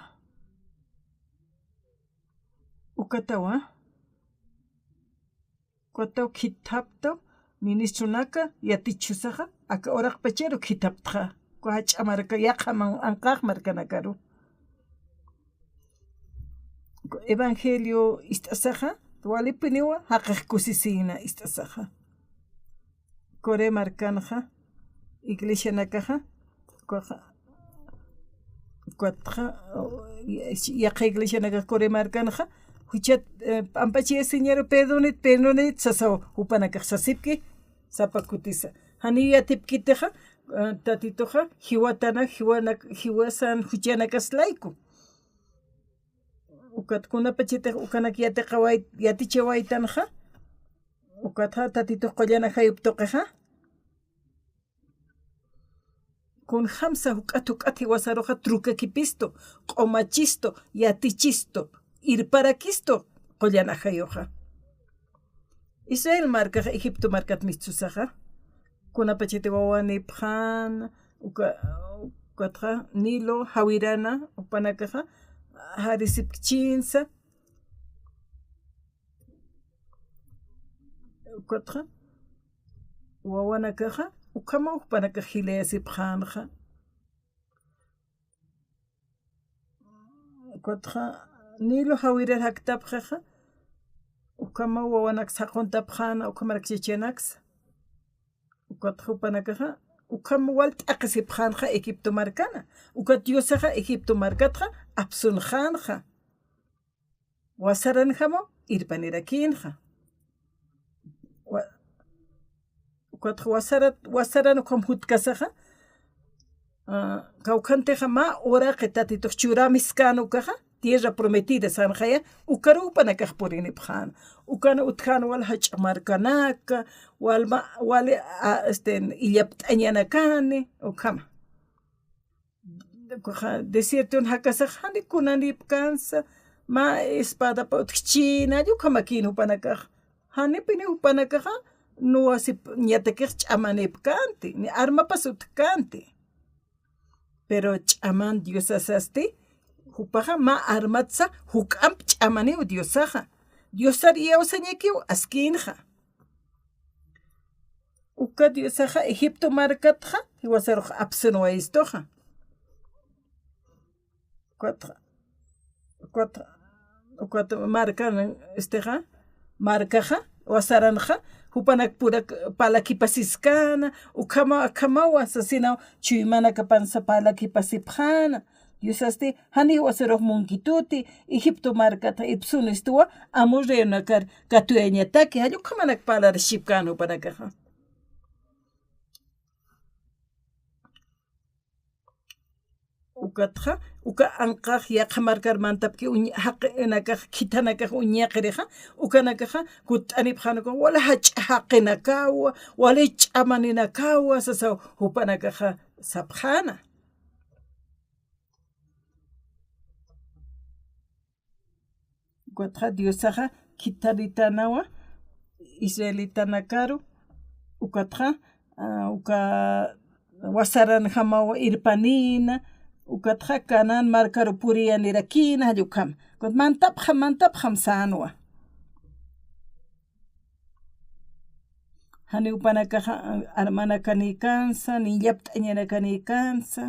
Ukatawa, ukataw khithaptaw ministronaka yatichusaxa, aka uraqpacharu khithaptxa, uka jach'a marka, yaqha man-, anqäx markanakaru. Evangelio ist'asaxa, walipiniwa jaqix kusisïna ist'asaxa. Corea markanxa, iglesianakaxa, ukaxa, ukatxa, yaqha iglesianakax Corea markanxa, juchat, eh, p'ampachayasiñaru, perdonit, perdonit, sasaw, jupanakax sasipki, sapa kutisa. Janiw yatipkitixa, eh, Tatituxa, jiwatanak, jiwanak, jiwasan juchanakas layku. Ukat kunapachatix ukanak yatiqaway-, yatichawaytanxa, ukatxa Tatitux qullan ajayup tuqixa. Kunjamsa juk'at juk'at jiwasaruxa trukakipistu, q'umachistu, yatichistu, irparakistu qullan ajayuxa. Israel markax Egipto markat mistusaxa, kunapachati wawanipxäna, uka, ukatxa Nilo jawirana, jupanakaxa, jarisipkchinsa, ukatxa, wawanakaxa, ukhamaw jupanakax jilayasipxänxa. Ukatxa, Nilo jawirar jaktapxixa, ukhamaw wawanaks jaquntapxäna, ukhamarak chachanaksa. Ukatxa jupanakaxa, ukham wal t'aqhisipxänxa Egipto markana. Ukat Diosaxa Egipto markatxa apsunxänxa. Wasaranjamaw irpanirakïnxa. Wa-, ukatxa wasarat-, wasaran ukham jutkasaxa, ah, kawkhantixa mä uraqi Tatitux churamiskäna ukaxa, tierra prometida sänxaya, ukaruw jupanakax purinipxäna. Ukan utjäna wal jach'a markanaka, wal ma-, wali, ah, este, illapt'añanakani, ukhama. Ukaxa desierton jakasax jani kunanipkänsa, mä espadapa utjchïna, ukhamakin jupanakax. Janipini jupanakaxa, nuwasipñatakix ch'amanipkänti, ni armapas utjkänti. Pero ch'aman Diosasasti, jupaxa mä armatsa, juk'amp ch'amaniw Diosaxa. Diosar iyawsañakiw askïnxa. Uka diosaxa Egipto markatxa jiwasarux apsunwayistuxa. Ukat, ukat, ukat markan, estexa, markaxa, wasaranxa, jupanakpurak parlakipasiskäna, ukhama, akhamawa, sasinaw, chuymanakapansa parlakipasipxäna. Diosasti, jani jiwasarux munkituti, Egipto markata ipsunistuwa, amorreonakar katuyañataki, jall ukhamanak parlarasipkäna jupanakaxa. Ukatxa, uka anqax yaqha markar mantapki uñ-, jaqinakax, khithanakax uñaqirixa, ukanakaxa kutt'anipxäna uka wali jach'a jaqinakawa, wali ch'amaninakawa, sasaw jupanakaxa sapxäna. Ukatxa Diosaxa khithanitänawa israelitanakaru, ukatxa, ah, uka wasaranjamawa irpanïna, ukatxa Canaán markaru puriyanirakïna, jall ukham. Ukat mantapxam, mantapxam sänwa. Janiw jupanakaxa, ah, armanakanïkansa, ni llapt'añanakanïkansa.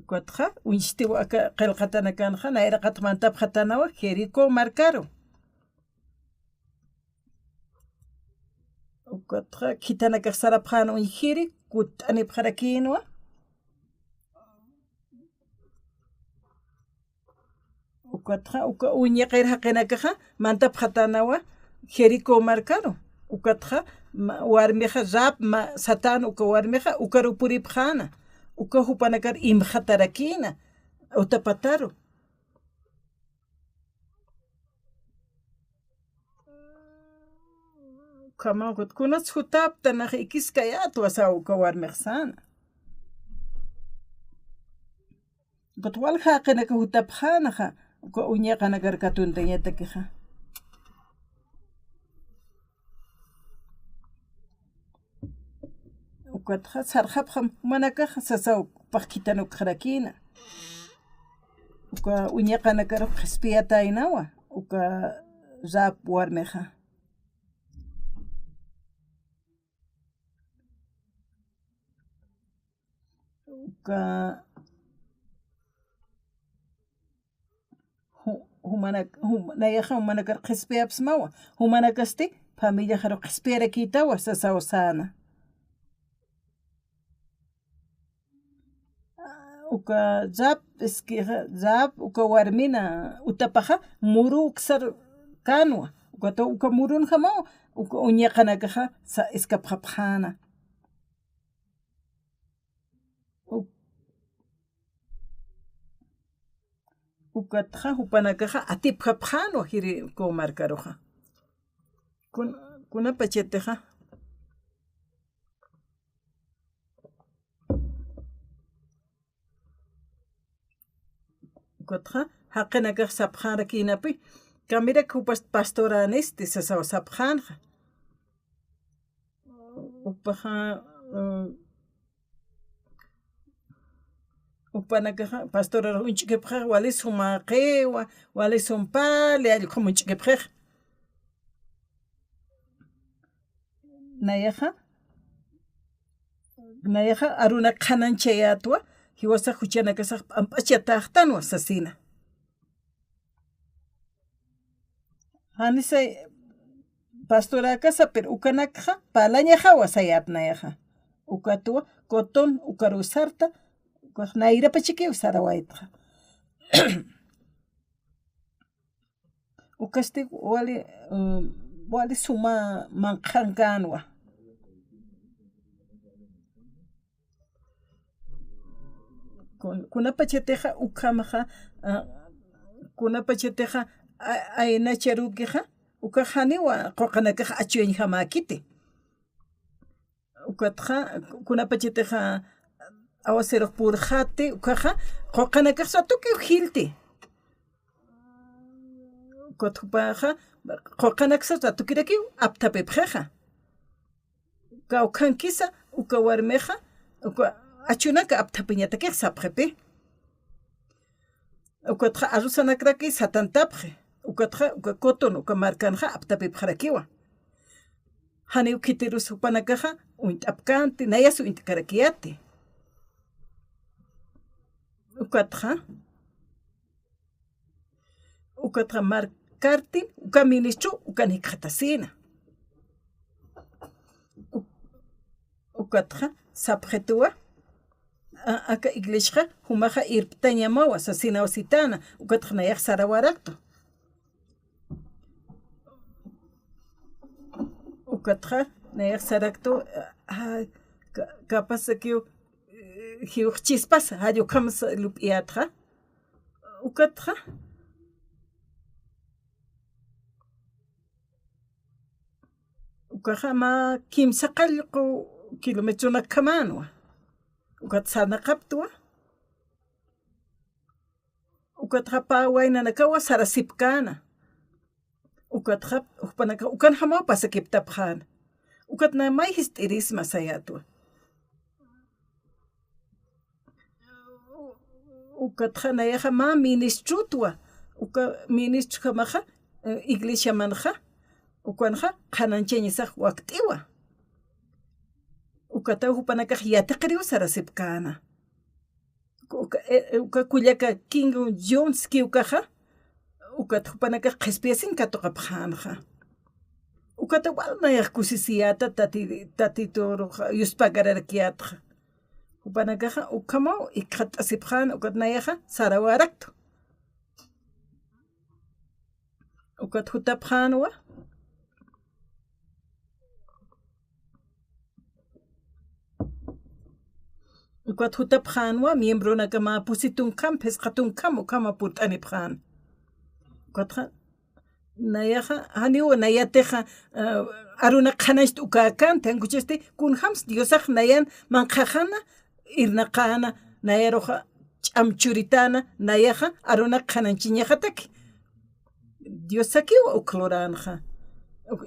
Ukatxa, uñstiw aka qillqatanakanxa, nayraqat mantapxatänawa Jericó markaru. Ukatxa, khithanakax sarapxän uñjiri, kutt'anipxarakïnwa. Ukatxa, uka uñaqir jaqinakaxa, mantapxatänawa Jericó markaru. Ukatxa, ma-, warmixa Raab, ma-, satän uka warmixa, ukaru puripxäna. Uka jupanakar imxatarakïna, utapataru. Ukhamaw ukat, kunats jutapta, nax ikiskayätwa saw uka warmix säna. Ukat walja jaqinaka jutapxänaxa, uka uñaqanakar katuntañatakixa. Ukatxa sarxapxam jumanakaxa sasaw jupax khithanukxarakïna. Uka uñaqanakarux qhispiyataynawa, uka Raab warmixa. Uka ju-, jumanak-, jum-, nayaxa jumanakar qhispiyapsmawa. Jumanakasti familiaxaru qhispiyarakïtawa sasaw säna. Uka Raab, es que Raab, uka warmina utapaxa muru uksar känwa. Ukata uka murunjamaw, uka uñaqanakaxa sa-, escapxapxäna. U-, ukatxa jupanakaxa atipxapxänwa Jericó markaruxa. Kun-, kunapachatixa. Ukatxa, jaqinakax sapxarakïnapi, kamirak jupas pastoränisti sasaw sapxänxa. Jupaxa, mm, jupanakaxa, pastorar uñch'ukipxix, wali sumäqiwa, wali sumpali, jall ukham uñch'ukipxix. Nayaxa, nayaxa arunak qhanañchayätwa, jiwasax juchanakasax p'amp'achatäxtanwa sasina. Janisay pastoräkasa, pero ukanakxa parlañaxawa sayät nayaxa. Ukatwa cotón ukaru sarta, ukax nayrapachakiw sarawaytxa. Ukasti wali, um, wali suma manqhankänwa. Kun-, kunapachatixa ukhamaxa, ah, kunapachatixa a-, aynacharukixa, ukax janiwa quqanakax achuyañjamäkiti. Ukatxa, kunapachatixa aguacerux purxati, ukaxa, quqanakax satukiw jilti. Ukat jupaxa, quqanaksa satukirakiw apthapipxixa. Kawkhankisa, uka warmixa, uka achunaka apthapiñatakix sapxipi. Ukatxa arusanakraki satantapxi. Ukatxa, uka Cotton, uka markanxa aptapipxarakiwa. Janiw khitirus jupanakaxa uñt'apkänti, nayas uñt'karakiyäti. Ukatxa, ukatxa markartin, uka ministru, ukan jikxatasïna. U-, ukatxa, sapxituwa, a-, aka iglesiaxa, jumaxa irptañamawa, sasinaw sitäna, ukatxa nayax sarawaraktu. Ukatxa, nayax saraktu, a-, a-, ka-, capaz que, eh, jiwxchispasa, jall ukham sa-, lup'iyätxa. Ukatxa, ukaxa mä kimsa qallqu kilometrunakjamänwa. Ukat sarnaqaptwa. Ukatxa pä waynanakawa sarasipkäna. Ukatxa, jupanakax, ukanjamaw pasakiptapxäna. Ukat na may jist'irisma sayätwa. Ukatxa nayaxa mä ministrutwa, uka ministrujamaxa, eh, iglesiamanxa, ukanxa qhanañchañasax wakt'iwa. Ukataw jupanakax yatiqiriw sarasipkäna. Uka, eh, eh, uka kullaka Kim Jong-unski ukaxa, ukat jupanakax qhispiyasin katuqapxänxa. Ukata wal nayax kusisiyäta tati-, Tatituruxa yuspagararakiyätxa. Jupanakaxa ukhamaw ikxat'asipxän, ukat nayaxa sarawäraktu. Ukat jutapxänwa. Ukat jutapxänwa, miembronaka mä pusi tunkham, phisqa tunkham, ukhama purt'anipxän. Ukatxa, nayaxa, janiw nayatixa, ah, arunak qhanañcht ukäkänti, jan ukasti, kunjams Diosax nayan manqhaxana, irnaqäna, nayaruxa ch'am churitäna, nayaxa arunak qhanañchiñaxataki. Diosakiw uk luränxa.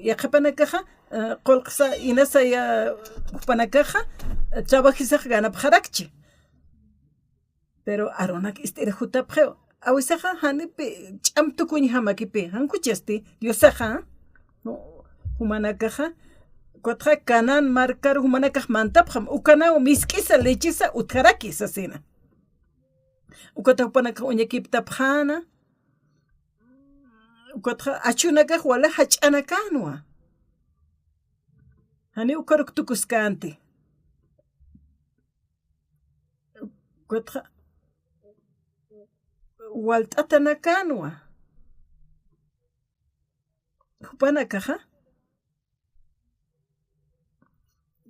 Yaqhipanakaxa, eh, qullqsa inasa ya, jupanakaxa, eh, trabajisax ganapxarakchi. Pero arunak ist'ir jutapxiw. Awisaxa janipi ch'am tukuñjamakipï, jan ukasti, Diosaxa, no, jumanakaxa, ukatxa Canaán markaru jumanakax mantapxam, ukanaw misk'isa, lechisa utjaraki sasina. Ukatxa jupanakax uñakiptapxäna, ukatxa achunakax wali jach'anakänwa. Janiw ukaruk tukuskänti. Ukatxa walt'atanakänwa. Jupanakaxa.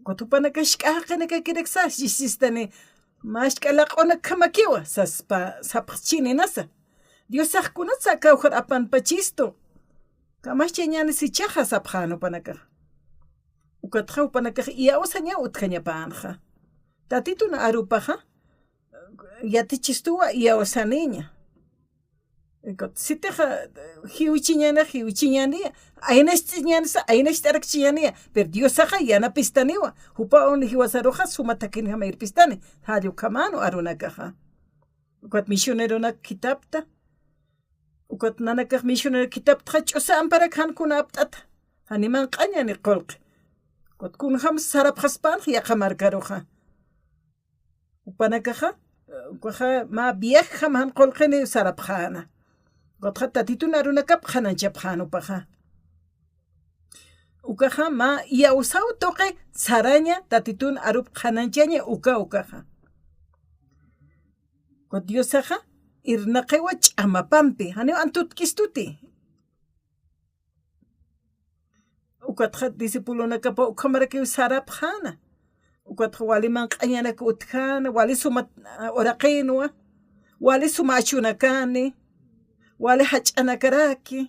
Ukat jupanakax jisk'a jaqinakakiraksa, sisistani, mä jisk'a laq'unakjamakiwa, saspa, sapxchininasa. Diosax kunatsa kawkhar apanpachistu. Kamachchañänis jichhaxa sapxän jupanakax. Ukatxa jupanakax iyawsañaw utjañapänxa. Tatitun arupaxa, yatichistuwa iyawsaniña. Sitixa jiwchiñäni, jiwchiñäniya, aynacht'añänisa, aynacht'arakchiñäniya, pero Diosaxa yanapistaniwa, jupawan jiwasaruxa suma thakinjama irpistani, jall ukhamänwa arunakaxa. Ukat misioneronak khithapta, ukat nanakax misionero khithaptxa ch'usa amparak jan kuna apt'ata, jani manq'añäni qullqi. Ukat kunjam sarapxaspänxa yaqha markaruxa. Jupanakaxa, ukaxa mä viajjam jan qullqini sarapxäna. Ukatxa Tatitun arunakap qhanañchapxän jupaxa. Ukaxa mä iyawsaw tuqi saraña Tatitun arup qhanañchaña uka ukaxa. Ukat Diosaxa irnaqiwa ch'amapampi, janiw antutk'istuti. Ukatxa discipulonakapaw ukhamarakiw sarapxäna. Ukatxa wali manq'añanak utjäna, wali suma, ah, uraqinwa, wali suma achunakani, wali jach'anakaraki,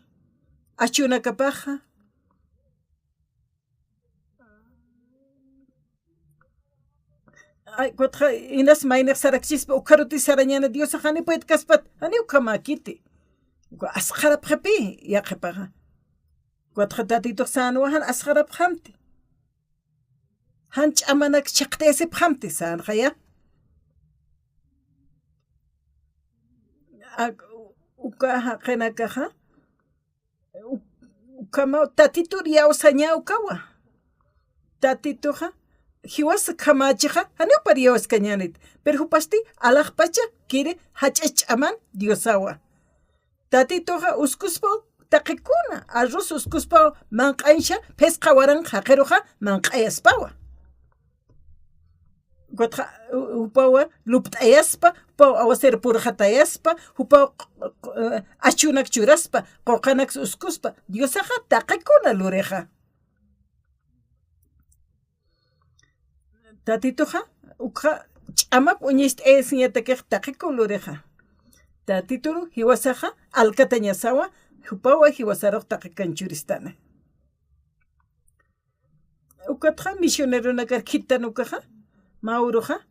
achunakapaxa. Ay, ukatxa inas maynix sarakchispa, ukharuti sarañäni Diosax jani puedkaspat, jani ukhamäkiti. Uka asqharapxipï, yaqhipaxa. Ukatxa Tatitux sänwa jan asqharapxamti. Jan ch'amanak chhaqtayasipxamti sänxaya. Ak-, uka jaqinakaxa, u-, ukhamaw Tatitur iyawsaña ukawa. Tatituxa, jiwas khamachixa, janiw pari iyawskañänit. Pero jupasti, alaxpacha, kiri, jach'a ch'aman Diosawa. Tatituxa, uskuspaw, taqikuna, arrus uskuspaw, manq'añcha, phisqa waranqa jaqiruxa, manq'ayaspawa. Ukatxa, u-, jupawa lupt'ayaspa, jupaw aguacero purxatayaspa, jupaw q-, q-, eh, achunak churaspa, quqanak uskuspa, Diosaxa taqikuna lurixa. Tatituxa, ukxa ch'amap uñist'ayasiñatakix taqikun lurixa. Tatituru jiwasaxa alkatañasawa, jupawa jiwasarux taqikan churistani. Ukatxa misioneronakar khitan ukaxa, mä uruxa,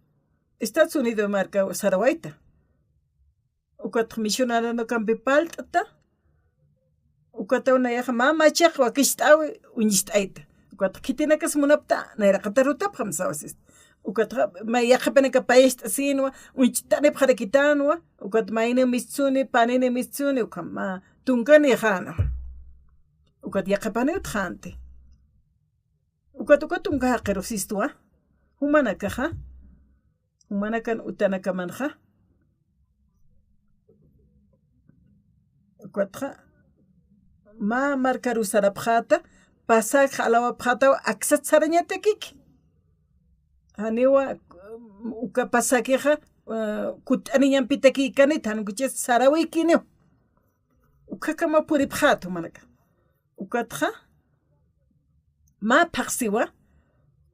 Estados Unidos markaw sarawayta. Ukatxa misioneronakampi parlt'ta, ukataw nayaxa mä machaq wakicht'äwi uñist'ayta. Ukatxa khitinakas munapta, nayraqatar jutapxam sawasista. Ukatxa mä yaqhipanaka payacht'asïnwa, uñcht'anipxarakitänwa, ukat mayni mistsuni, panini mistsuni, ukham mä tunkanïxänwa. Ukat yaqhipaniw utjänti. Ukat, ukat tunka jaqirux sistwa, jumanakaxa, jumanakan utanakamanxa. Ukatxa, mä markaruw sarapxäta, pasaje alawapxätaw aksat sarañatakiki. Janiwa, uka pasajexa, eh, kutt'aniñampitakïkanit, jan ukachi sarawikiniw. Ukhakama puripxäta jumanaka. Ukatxa, mä phaxsiwa,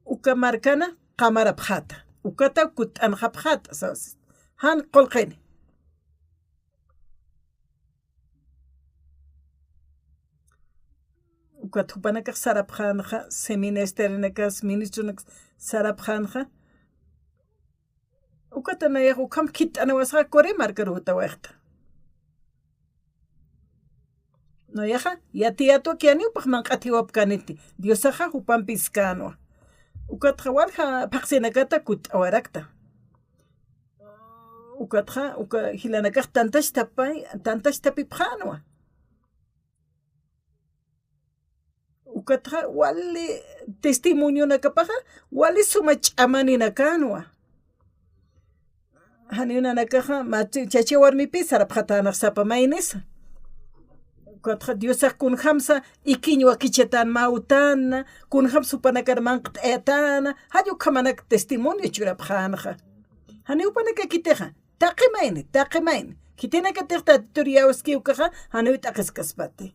uka markana qamarapxäta, ukataw kutt'anxapxäta, sas, jan qullqini. Ukat jupanakax sarapxänxa, seminarianakas, ministronakas sarapxänxa, ukata nayax ukham khit'anawasxa Corea markaru jutawayxta. Nayaxa, yatiyatwa kiyaniwpax manq'at jiwapkäniti, Diosaxa jupampi iskänwa. Ukatxa walja phaxsinakata kutt'awarakta. Ukatxa, uka jilanakax tantachtapay, tantachtapipxänwa. Ukatxa wali testimonionakapaxa, wali suma ch'amaninakänwa. Janiw nanakaxa, mä chacha warmipï sarapxatänax sapa maynisa. Ukatxa Diosax kunjamsa ikiñ wakichatan mä utanna, kunjamsa jupanakar manq't'ayatäna, jall ukhamanak testimonio churapxänxa. Janiw jupanakakitixa, taqi mayni, taqi mayni. Khitinakatix Tatitur iyawskiw ukaxa, janiw t'aqiskaspati.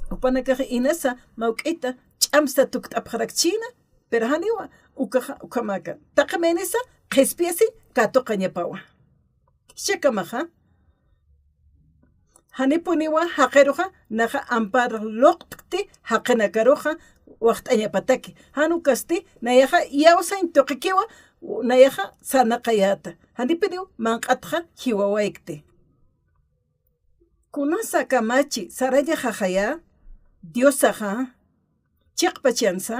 Jupanakax inasa mawk'ita ch'amsa tukt'apxarakchïna, pero janiwa ukaxa, ukhamaka. Taqi maynisa qhispiyasiñ katuqañapawa. Jichhakamaxa, janipuniwa jaqiruxa, naxa ampar luqt'kti jaqinakaruxa waxt'añapataki. Jan ukasti, nayaxa iyawsañ tuqikiwa, nayaxa sarnaqayäta. Janipuniw manq'atxa jiwawaykti. Kunasa kamachi sarañaxaxaya, Diosaxa, chiqpachansa,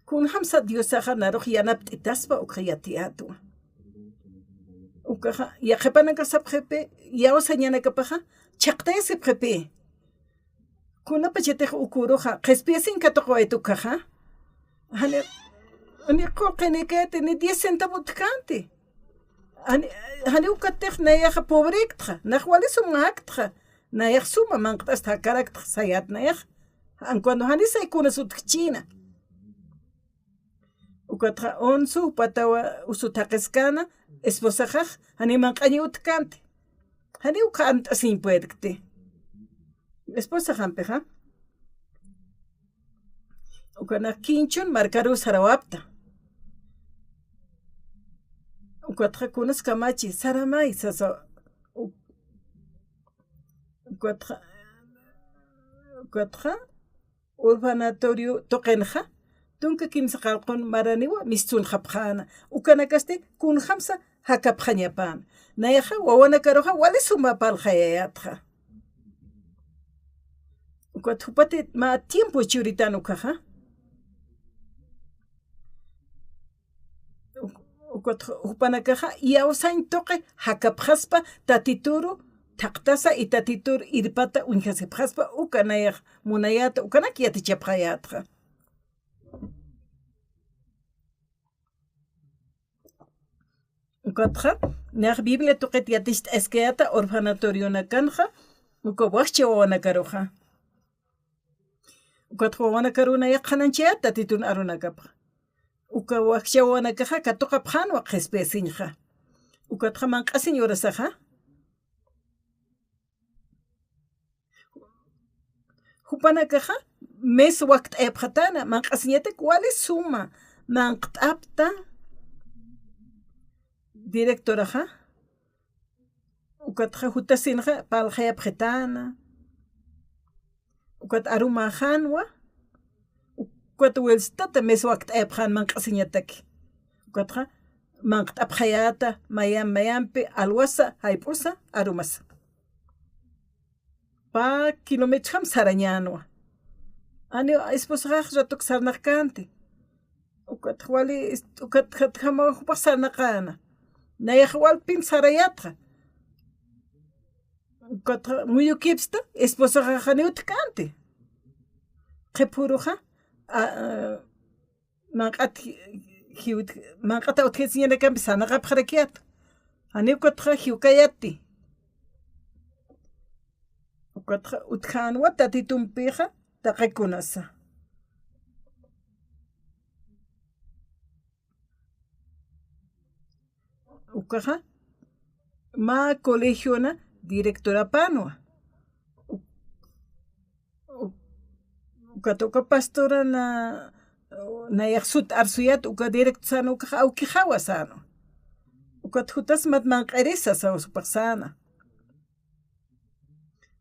kunjamsa Diosaxa narux yanapt'itaspa ukxa yatiyätwa. Ukaxa, yaqhipanakasapxipi, iyawsañanakapaxa, chhaqtayasipxipi. Kunapachatix uka uruxa, qhispiyasiñ katuqawayta ukaxa. Jani, jani qullqinikiti, ni diez centavo utjkänti. Jani, jani ukatix nayaxa pobrektxa, nax wali sumäktxa, nayax suma manq't'ast jakaraktxa sayät nayax. Jan cuando jani say kunas utjkchïna. Ukatxa once jupatawa usu thaqiskäna, esposaxax, jani manq'añi utjkänti. Jani ukha ant'asiñ puedkti. Esposaxampixa. Ukanax kinchun markaruw sarawapta. Ukatxa kunas kamachi, saramay, sasa. U-, ukatxa, ukatxa, orfanatorio tuqinxa, tunka kimsa qallqun maraniwa mistsunxapxäna. Ukanakasti kunjamsa jakapxañapäna. Nayaxa wawanakaruxa wali suma parlxayayätxa. Ukat jupati mä tiempo churitan ukaxa. Ukat jupanakaxa iyawsañ tuqi jakapxaspa Tatituru thaqtasa y Tatitur irpata uñjasipxaspa, uka nayax munayäta, ukanak yatichapxayätxa. Ukatxa, nayax Biblia tuqit yaticht'askayäta orfanatorionakanxa, uka wakcha wawanakaruxa. Ukatxa wawanakaru nayax qhanañchayät Tatitun arunakapxa. Uka wakcha wawanakaxa katuqapxänwa qhispiyasiñxa. Ukatxa manq'asiñ urasaxa. Jupanakaxa mes wakt'ayapxatäna, manq'asiñatak wali suma manq't'apta directoraxa. Ukatxa jutasinxa parlxayapxitäna. Ukat arumäxänwa. Ukat wilstata mes wakt'ayapxän manq'asiñataki. Ukatxa manq't'apxayäta mayamp mayampi alwasa, jayp'usa, arumasa. Pä kilometrojam sarañänwa. Janiw esposaxax ratuk sarnaqkänti. Ukat wali, ukat jatjamaw jupax sarnaqäna. Nayax walpin sarayätxa. Ukat muyukipsta esposaxax janiw utjkänti. Qhipüruxa, a, a, manq'at ji-, jiwt-, manq'at utjasiñanakampi sarnaqapxarakiyät. Janiw ukatxa jiwkayäti. Ukatxa utjänwa Tatitumpixa taqi kunasa. Ukaxa mä colegiona directorapänwa. U-, u-, ukat uka pastorana, nayax sut arsuyät uka directo sänwa, ukaxa awkijawa sänwa. Ukat jutas mat manq'irisa sasaw jupax säna.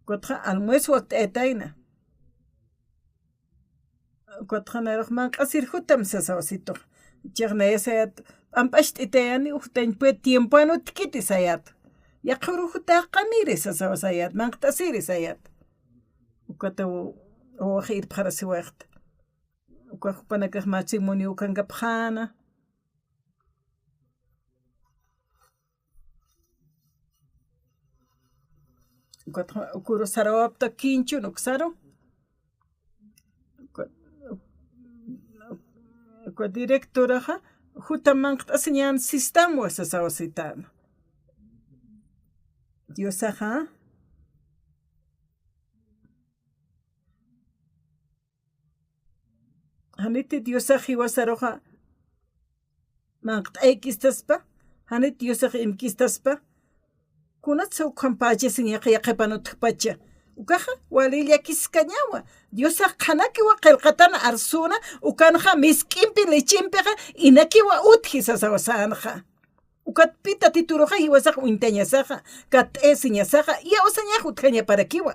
Ukatxa almuerzo wakt'ayatayna. Ukatxa nayrux manq'asir jutam sasaw situx. Chix naya sayät, p'amp'acht'itayani, jutañ puyat tiempoan utjkiti sayät. Yaqhüru jutäqamiri sasaw sayät, manq't'asiri sayät. Ukataw wawax irpxarasiwayxta. Ukax jupanakax matrimonio ukankapxäna. Ukatxa ukuru sarawapta kinchun uksaru. Uka, uka directoraxa juta manq't'asiñän sistamwa sasaw sitäna. Diosaxa janiti Diosax jiwasaruxa manq't'aykistaspa, janit Diosax imkistaspa, kunatsa ukham pächasiñaxa yaqhipan utjpacha. Ukaxa wali llakiskañawa. Diosax qhanakiwa qillqatan arsuna, ukanxa misk'impi lechimpixa inakiwa utji sasaw sänxa. Ukat pï Tatituruxa jiwasax uñtañasaxa, katt'ayasiñasaxa, iyawsañax utjañaparakiwa.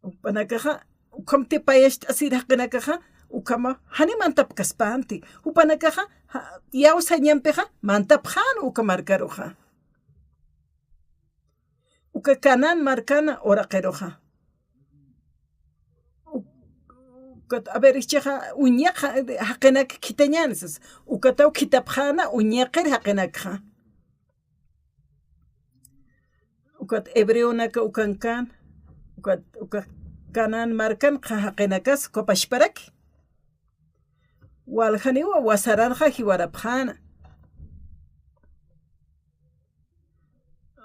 Jupanakaxa, ukham tipayacht'asir jaqinakaxa, ukhama jani mantapkaspänti. Jupanakaxa, ja-, iyawsañampixa, mantapxän uka markaruxa. Uka Canaán markana uraqiruxa. U-, ukat, a ver, ichhaxa, uñaq ja-, jaqinak khithañäni sas. Ukataw khithapxäna, uñaqir jaqinakxa. Ukat hebreonaka ukankan, ukat, uka Canaán markan qha jaqinakas ukapachparaki. Waljaniwa wasaranxa jiwarapxäna.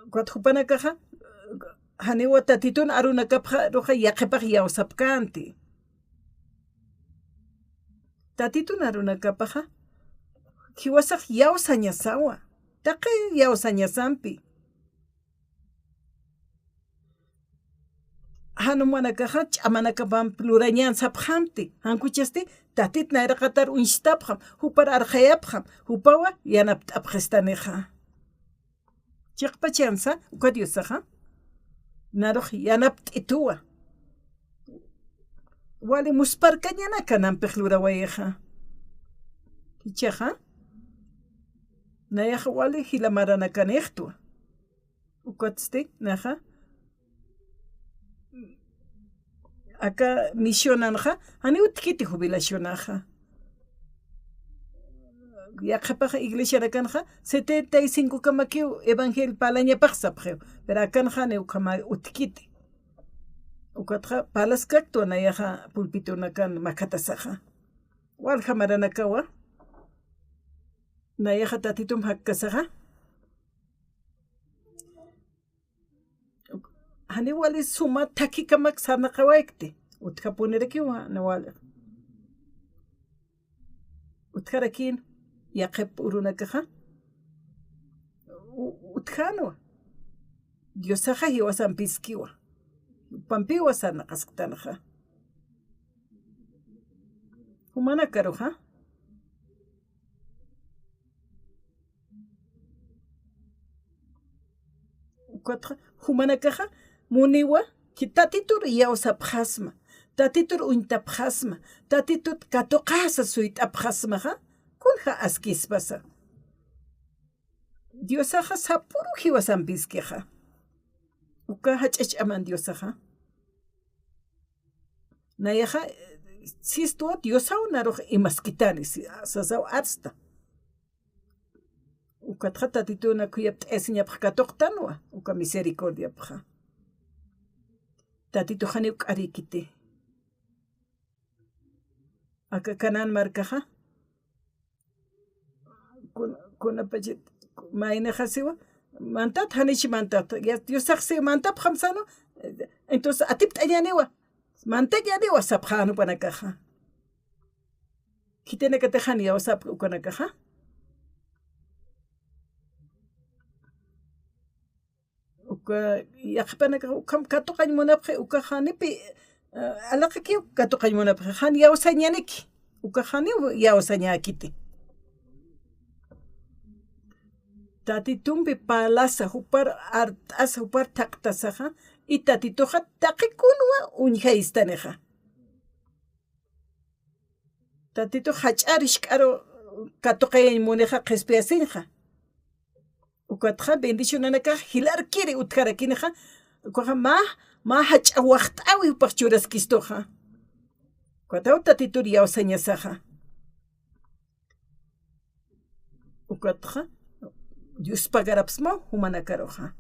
Ukat jupanakaxa, janiwa Tatitun arunakapxaruxa yaqhipax iyawsapkänti. Tatitun arunakapaxa, jiwasax iyawsañasawa, taqi iyawsañasampi. Jan jumanakaxa ch'amanakapamp lurañän sapxamti, jan ukasti, Tatit nayraqatar uñstapxam, jupar arxayapxam, jupawa yanapt'apxistanixa. Chiqpachansa, uka Diosaxa, narux yanapt'ituwa. Wali musparkañanaka nampix lurawayixa. Jichhaxa, nayaxa wali jila maranakanïxtwa. Ukatsti, naxa, aka misionanxa, janiw utjkiti jubilacionaxa. Yaqhipax iglesianakanxa setenta y cinco kamakiw evangelio parlañapax sapxiw, pero akanxa janiw ukhama utjkiti. Ukatxa parlaskaktwa nayaxa pulpitonakan makatasaxa. Walja maranakawa. Nayaxa Tatitump jakkasaxa. Janiw wali suma thakikamak sarnaqawaykti. Utjapunirakiwa, janiw wali. Utjarakïn, yaqhip urunakaxa. U-, utjänwa. Diosaxa jiwasampiskiwa. Jupampiwa sarnaqasktanxa. Jumanakaruxa. Ukatxa, jumanakaxa, muniwa, ki Tatitur iyawsapxasma, Tatitur uñtapxasma, Tatitut katuqasa suyt'apxasmaxa, kunja askispasa. Diosaxa sapüru jiwasampiskixa. Uka jach'a ch'aman Diosaxa. Nayaxa, eh, sistwa Diosaw narux imaskitani, si-, sasaw arsta. Ukatxa Tatituna khuyapt'ayasiñapx katuqtanwa, uka misericordiapxa. Tatitux janiw k'arïkiti. Aka Canaán markaxa. Kun-, kunapachit, maynixasiwa, mantat, janich mantat, ya, Diosax si mantapxam sano, entonces atipt'añäniwa, mantañäniwa sapxäna jupanakaxa. Khitinakatix jan iyawsapki ukanakaxa. Uka yaqhipanakax ukham katuqañ munapxi, ukax janipi, eh, alaqikiw katuqañ munapxi, jan iyawsañäniki, ukax janiw iyawsañäkiti. Tatitumpi parlasa, jupar art'asa, jupar thaqtasaxa, y Tatituxa taqi kunwa uñjayistanixa. Tatitux jach'ar jisk'aru katuqayañ munixa qhispiyasiñxa. Ukatxa bendicionanakax jilarkiri utjarakinixa, ukaxa mä, mä jach'a waxt'äwi jupax churaskistuxa. Ukataw Tatitur iyawsañasaxa. Ukatxa, Dios pagarapxsmaw jumanakaruxa.